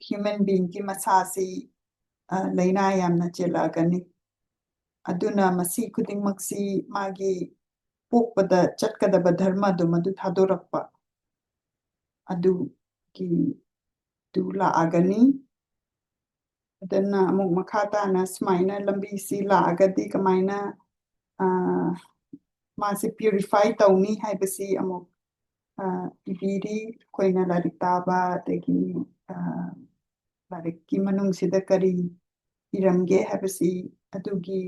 human beingꯒꯤ ꯃꯁꯥꯁꯤ, ꯑ, ꯂꯥꯏꯅꯥ ꯌꯥꯝꯅ ꯆꯦꯜꯂꯛꯑꯒꯅꯤ꯫ ꯑꯗꯨꯅ ꯃꯁꯤ ꯈꯨꯗꯤꯡꯃꯛꯁꯤ ꯃꯥꯒꯤ ꯄꯣꯛꯄꯗ ꯆꯠꯀꯗꯕ ꯙꯔꯃꯗꯨ ꯃꯗꯨ ꯊꯥꯗꯣꯔꯛꯄ ꯑꯗꯨꯒꯤ, ꯗꯨ ꯂꯥꯛꯑꯒꯅꯤ꯫ ꯑꯗꯨꯅ ꯑꯃꯨꯛ ꯃꯈꯥ ꯇꯥꯅ ꯁꯨꯃꯥꯏꯅ ꯂꯝꯕꯤꯁꯤ ꯂꯥꯛꯑꯒꯗꯤ ꯀꯃꯥꯏꯅ, ꯑ, ꯃꯥꯁꯤ purify ꯇꯧꯅꯤ ꯍꯥꯏꯕꯁꯤ ꯑꯃꯨꯛ, ꯑ, ꯏꯕꯤꯔꯤ꯫ ꯑꯩꯈꯣꯏꯅ ꯂꯥꯏꯔꯤꯛ ꯇꯥꯕ ꯑꯗꯒꯤ, ꯑ, ꯂꯥꯏꯔꯤꯛꯀꯤ ꯃꯅꯨꯡꯁꯤꯗ ꯀꯔꯤ ꯏꯔꯝꯒꯦ ꯍꯥꯏꯕꯁꯤ ꯑꯗꯨꯒꯤ,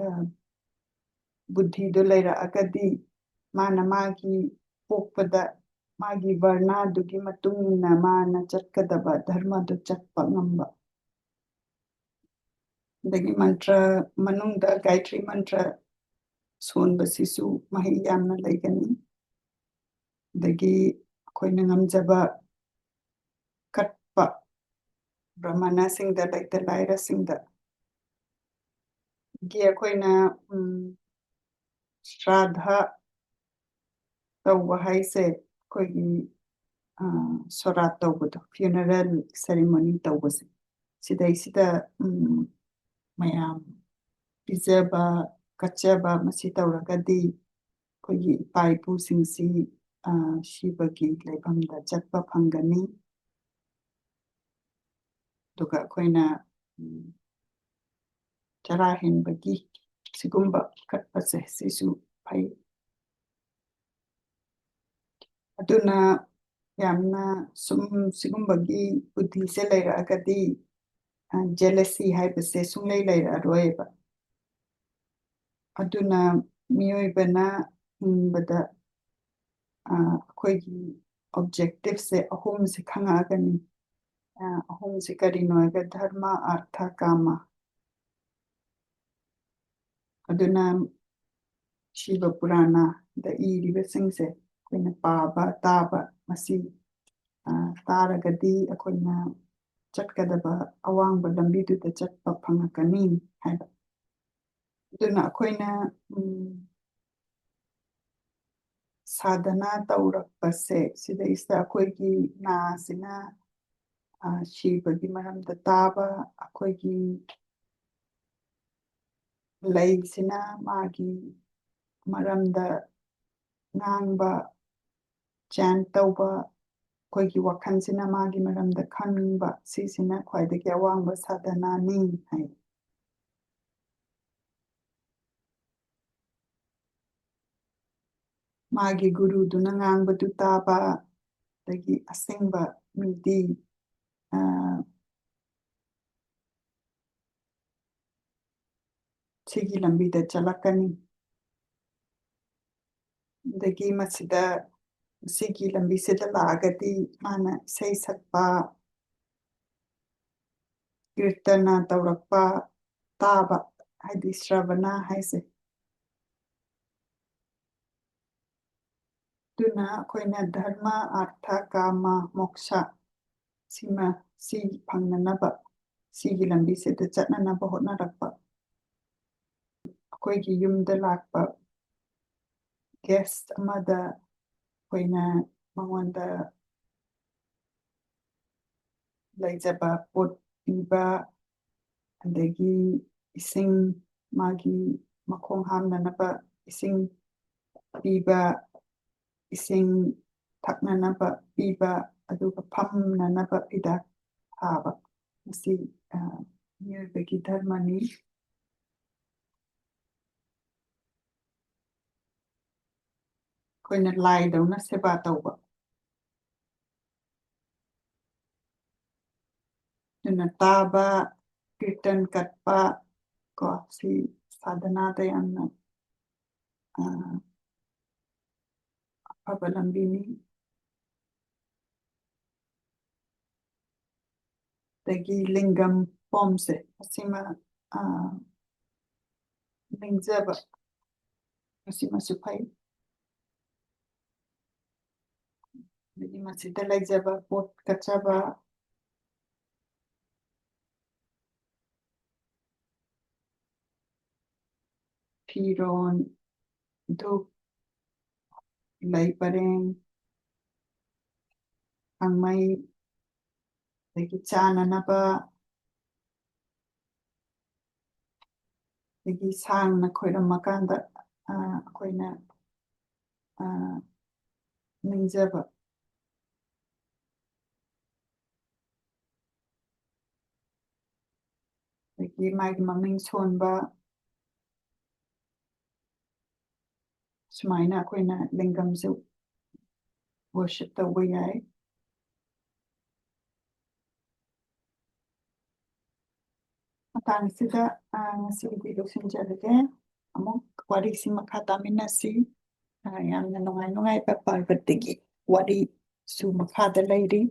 ꯑ, ꯕꯨꯙꯤꯗꯨ ꯂꯩꯔꯛꯑꯒꯗꯤ ꯃꯥꯅ ꯃꯥꯒꯤ ꯄꯣꯛꯄꯗ ꯃꯥꯒꯤ ꯚꯔꯅꯥꯗꯨꯒꯤ ꯃꯇꯨꯡ ꯏꯟꯅ ꯃꯥꯅ ꯆꯠꯀꯗꯕ ꯙꯔꯃꯗꯨ ꯆꯠꯄ ꯉꯝꯕ꯫ ꯑꯗꯒꯤ ꯃꯟꯇ꯭ꯔ ꯃꯅꯨꯡꯗ ꯒꯥꯌꯇ꯭ꯔꯤ ꯃꯟꯇ꯭ꯔ ꯁꯣꯟꯕꯁꯤꯁꯨ ꯃꯍꯩ ꯌꯥꯝꯅ ꯂꯩꯒꯅꯤ꯫ ꯑꯗꯒꯤ ꯑꯩꯈꯣꯏꯅ ꯉꯝꯖꯕ ꯀꯠꯄ ꯕ꯭ꯔꯃꯅꯁꯤꯡꯗ, ꯂꯩꯇ ꯂꯥꯏꯔꯁꯤꯡꯗ꯫ ꯑꯗꯒꯤ ꯑꯩꯈꯣꯏꯅ, ꯎꯝ, ꯁ꯭ꯔꯥꯗꯙ ꯇꯧꯕ ꯍꯥꯏꯁꯦ ꯑꯩꯈꯣꯏꯒꯤ, ꯑ, ꯁꯣꯔꯥꯠ ꯇꯧꯕꯗꯣ, funeral ceremony ꯇꯧꯕꯁꯦ, ꯁꯤꯗꯩꯁꯤꯗ, ꯎꯝ, ꯃꯌꯥꯝ ꯄꯤꯖꯕ, ꯀꯠꯆꯕ, ꯃꯁꯤ ꯇꯧꯔꯒꯗꯤ ꯑꯩꯈꯣꯏꯒꯤ ꯏꯄꯥ ꯏꯄꯨꯁꯤꯡꯁꯤ, ꯑ, ꯁꯤꯕꯒꯤ ꯂꯩꯐꯝꯗ ꯆꯠꯄ ꯐꯪꯒꯅꯤ꯫ ꯑꯗꯨꯒ ꯑꯩꯈꯣꯏꯅ, ꯎꯝ, ꯆꯔꯥ ꯍꯦꯟꯕꯒꯤ ꯁꯤꯒꯨꯝꯕ ꯀꯠꯄꯁꯦ ꯁꯤꯁꯨ ꯐꯩ꯫ ꯑꯗꯨꯅ ꯌꯥꯝꯅ ꯁꯨꯝ ꯁꯤꯒꯨꯝꯕꯒꯤ ꯕꯨꯙꯤꯁꯦ ꯂꯩꯔꯛꯑꯒꯗꯤ, ꯑ, jealousy ꯍꯥꯏꯕꯁꯦ ꯁꯨꯡꯂꯩ ꯂꯩꯔꯛꯑꯔꯣꯏꯕ꯫ ꯑꯗꯨꯅ ꯃꯤꯑꯣꯏꯕꯅ ꯍꯤꯡꯕꯗ, ꯑ, ꯑꯩꯈꯣꯏꯒꯤ objectiveꯁꯦ ꯑꯍꯨꯝꯁꯦ ꯈꯪꯉꯛꯑꯒꯅꯤ꯫ ꯑ, ꯑꯍꯨꯝꯁꯦ ꯀꯔꯤꯅꯣ ꯍꯥꯏꯔꯒ ꯙꯔꯃ, ꯑꯔꯊ, ꯀꯥꯃ꯫ ꯑꯗꯨꯅ ꯁꯤꯕ ꯄꯨꯔꯥꯅꯗ ꯏꯔꯤꯕꯁꯤꯡꯁꯦ ꯑꯩꯈꯣꯏꯅ ꯄꯥꯕ, ꯇꯥꯕ, ꯃꯁꯤ, ꯑ, ꯇꯥꯔꯒꯗꯤ ꯑꯩꯈꯣꯏꯅ ꯆꯠꯀꯗꯕ ꯑꯋꯥꯡꯕ ꯂꯝꯕꯤꯗꯨꯗ ꯆꯠꯄ ꯐꯪꯉꯛꯀꯅꯤ ꯍꯥꯏꯕ꯫ ꯑꯗꯨꯅ ꯑꯩꯈꯣꯏꯅ, ꯎꯝ, ꯁꯥꯙꯅꯥ ꯇꯧꯔꯛꯄꯁꯦ, ꯁꯤꯗꯩꯁꯤꯗ ꯑꯩꯈꯣꯏꯒꯤ ꯅꯥꯁꯤꯅ, ꯑ, ꯁꯤꯕꯒꯤ ꯃꯔꯝꯗ ꯇꯥꯕ, ꯑꯩꯈꯣꯏꯒꯤ ꯂꯩꯁꯤꯅ ꯃꯥꯒꯤ ꯃꯔꯝꯗ ꯉꯥꯡꯕ, chant ꯇꯧꯕ, ꯑꯩꯈꯣꯏꯒꯤ ꯋꯥꯈꯜꯁꯤꯅ ꯃꯥꯒꯤ ꯃꯔꯝꯗ ꯈꯪꯅꯤꯡꯕ, ꯁꯤꯁꯤꯅ ꯈ꯭ꯋꯥꯏꯗꯒꯤ ꯑꯋꯥꯡꯕ ꯁꯥꯙꯅꯥꯅꯤ ꯍꯥꯏ꯫ ꯃꯥꯒꯤ ꯒꯨꯔꯨꯗꯨꯅ ꯉꯥꯡꯕꯗꯨ ꯇꯥꯕ, ꯑꯗꯒꯤ ꯑꯁꯦꯡꯕ ꯃꯤꯗꯤ, ꯑ, ꯁꯤꯒꯤ ꯂꯝꯕꯤꯗ ꯆꯠꯂꯛꯀꯅꯤ꯫ ꯑꯗꯒꯤ ꯃꯁꯤꯗ, ꯁꯤꯒꯤ ꯂꯝꯕꯤꯁꯤꯗ ꯂꯥꯛꯑꯒꯗꯤ ꯃꯥꯅ ꯏꯁꯩ ꯁꯛꯄ, ꯀꯤꯔꯇꯅ ꯇꯧꯔꯛꯄ, ꯇꯥꯕ, ꯍꯥꯏꯗꯤ ꯁ꯭ꯔꯕꯅ ꯍꯥꯏꯁꯦ꯫ ꯑꯗꯨꯅ ꯑꯩꯈꯣꯏꯅ ꯙꯔꯃ, ꯑꯔꯊ, ꯀꯥꯃ, ꯃꯣꯛꯁ ꯁꯤꯃ, ꯁꯤ ꯐꯪꯅꯅꯕ, ꯁꯤꯒꯤ ꯂꯝꯕꯤꯁꯤꯗ ꯆꯠꯅꯅꯕ ꯍꯣꯠꯅꯔꯛꯄ꯫ ꯑꯩꯈꯣꯏꯒꯤ ꯌꯨꯝꯗ ꯂꯥꯛꯄ ꯒꯦꯁ ꯑꯃꯗ ꯑꯩꯈꯣꯏꯅ ꯃꯉꯣꯟꯗ ꯂꯩꯖꯕ ꯄꯣꯠ ꯄꯤꯕ, ꯑꯗꯒꯤ ꯏꯁꯤꯡ, ꯃꯥꯒꯤ ꯃꯈꯣꯡ ꯍꯥꯝꯅꯅꯕ ꯏꯁꯤꯡ ꯄꯤꯕ, ꯏꯁꯤꯡ ꯊꯛꯅꯅꯕ ꯄꯤꯕ, ꯑꯗꯨꯒ ꯐꯝꯅꯅꯕ ꯐꯤꯗꯥ ꯊꯥꯕ꯫ ꯃꯁꯤ, ꯑ, ꯃꯤꯑꯣꯏꯕꯒꯤ ꯙꯔꯃꯅꯤ꯫ ꯑꯩꯈꯣꯏꯅ ꯂꯥꯏꯗꯧꯅ ꯁꯦꯕꯥ ꯇꯧꯕ꯫ ꯑꯗꯨꯅ ꯇꯥꯕ, ꯀꯤꯔꯇꯟ ꯀꯠꯄ, ꯀꯣ, ꯁꯤ ꯁꯥꯙꯅꯥꯗ ꯌꯥꯝꯅ, ꯑ, ꯑꯐꯕ ꯂꯝꯕꯤꯅꯤ꯫ ꯑꯗꯒꯤ ꯂꯤꯡꯒꯝ ꯄꯣꯝꯁꯦ, ꯑꯁꯤꯃ, ꯑ, ꯅꯤꯡꯖꯕ, ꯑꯁꯤꯃꯁꯨ ꯐꯩ꯫ ꯑꯗꯒꯤ ꯃꯁꯤꯗ ꯂꯩꯖꯕ ꯄꯣꯠ ꯀꯠꯆꯕ, ꯐꯤꯔꯣꯟ, ꯙꯨꯞ, ꯂꯩ ꯄꯔꯦꯡ, ꯈꯥꯡꯃꯩ, ꯑꯗꯒꯤ ꯆꯥꯅꯅꯕ, ꯑꯗꯒꯤ ꯁꯥꯡꯅ ꯈꯣꯏꯔꯝꯃꯀꯥꯟꯗ, ꯑ, ꯑꯩꯈꯣꯏꯅ, ꯑ, ꯅꯤꯡꯖꯕ, ꯑꯗꯒꯤ ꯃꯥꯒꯤ ꯃꯃꯤꯡ ꯁꯣꯟꯕ, ꯁꯨꯃꯥꯏꯅ ꯑꯩꯈꯣꯏꯅ ꯂꯤꯡꯒꯝꯁꯦ worship ꯇꯧꯕ ꯌꯥꯏ꯫ ꯃꯇꯥꯡꯁꯤꯗ, ꯑ, ꯉꯁꯤꯒꯤꯗꯤ ꯂꯣꯏꯁꯤꯟꯖꯔꯒꯦ꯫ ꯑꯃꯨꯛ ꯋꯥꯔꯤꯁꯤ ꯃꯈꯥ ꯇꯥꯃꯤꯟꯅꯁꯤ꯫ ꯑ, ꯌꯥꯝꯅ ꯅꯨꯡꯉꯥꯏ ꯅꯨꯡꯉꯥꯏꯕ ꯄꯥꯔꯕꯇꯤꯒꯤ ꯋꯥꯔꯤꯁꯨ ꯃꯈꯥꯗ ꯂꯩꯔꯤ꯫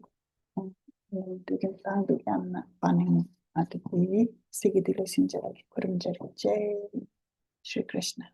ꯎꯝ, ꯑꯗꯨꯒꯤ ꯃꯇꯥꯡꯗ ꯌꯥꯝꯅ ꯄꯥꯅꯤꯡꯉꯤ꯫ ꯑꯗꯨꯗꯤ ꯁꯤꯒꯤꯗꯤ ꯂꯣꯏꯁꯤꯟꯖꯔꯒꯦ꯫ ꯈꯨꯔꯨꯝꯖꯔꯤ꯫ ꯖꯩ ꯁ꯭ꯔꯤ ꯀ꯭ꯔꯤꯁꯅ꯫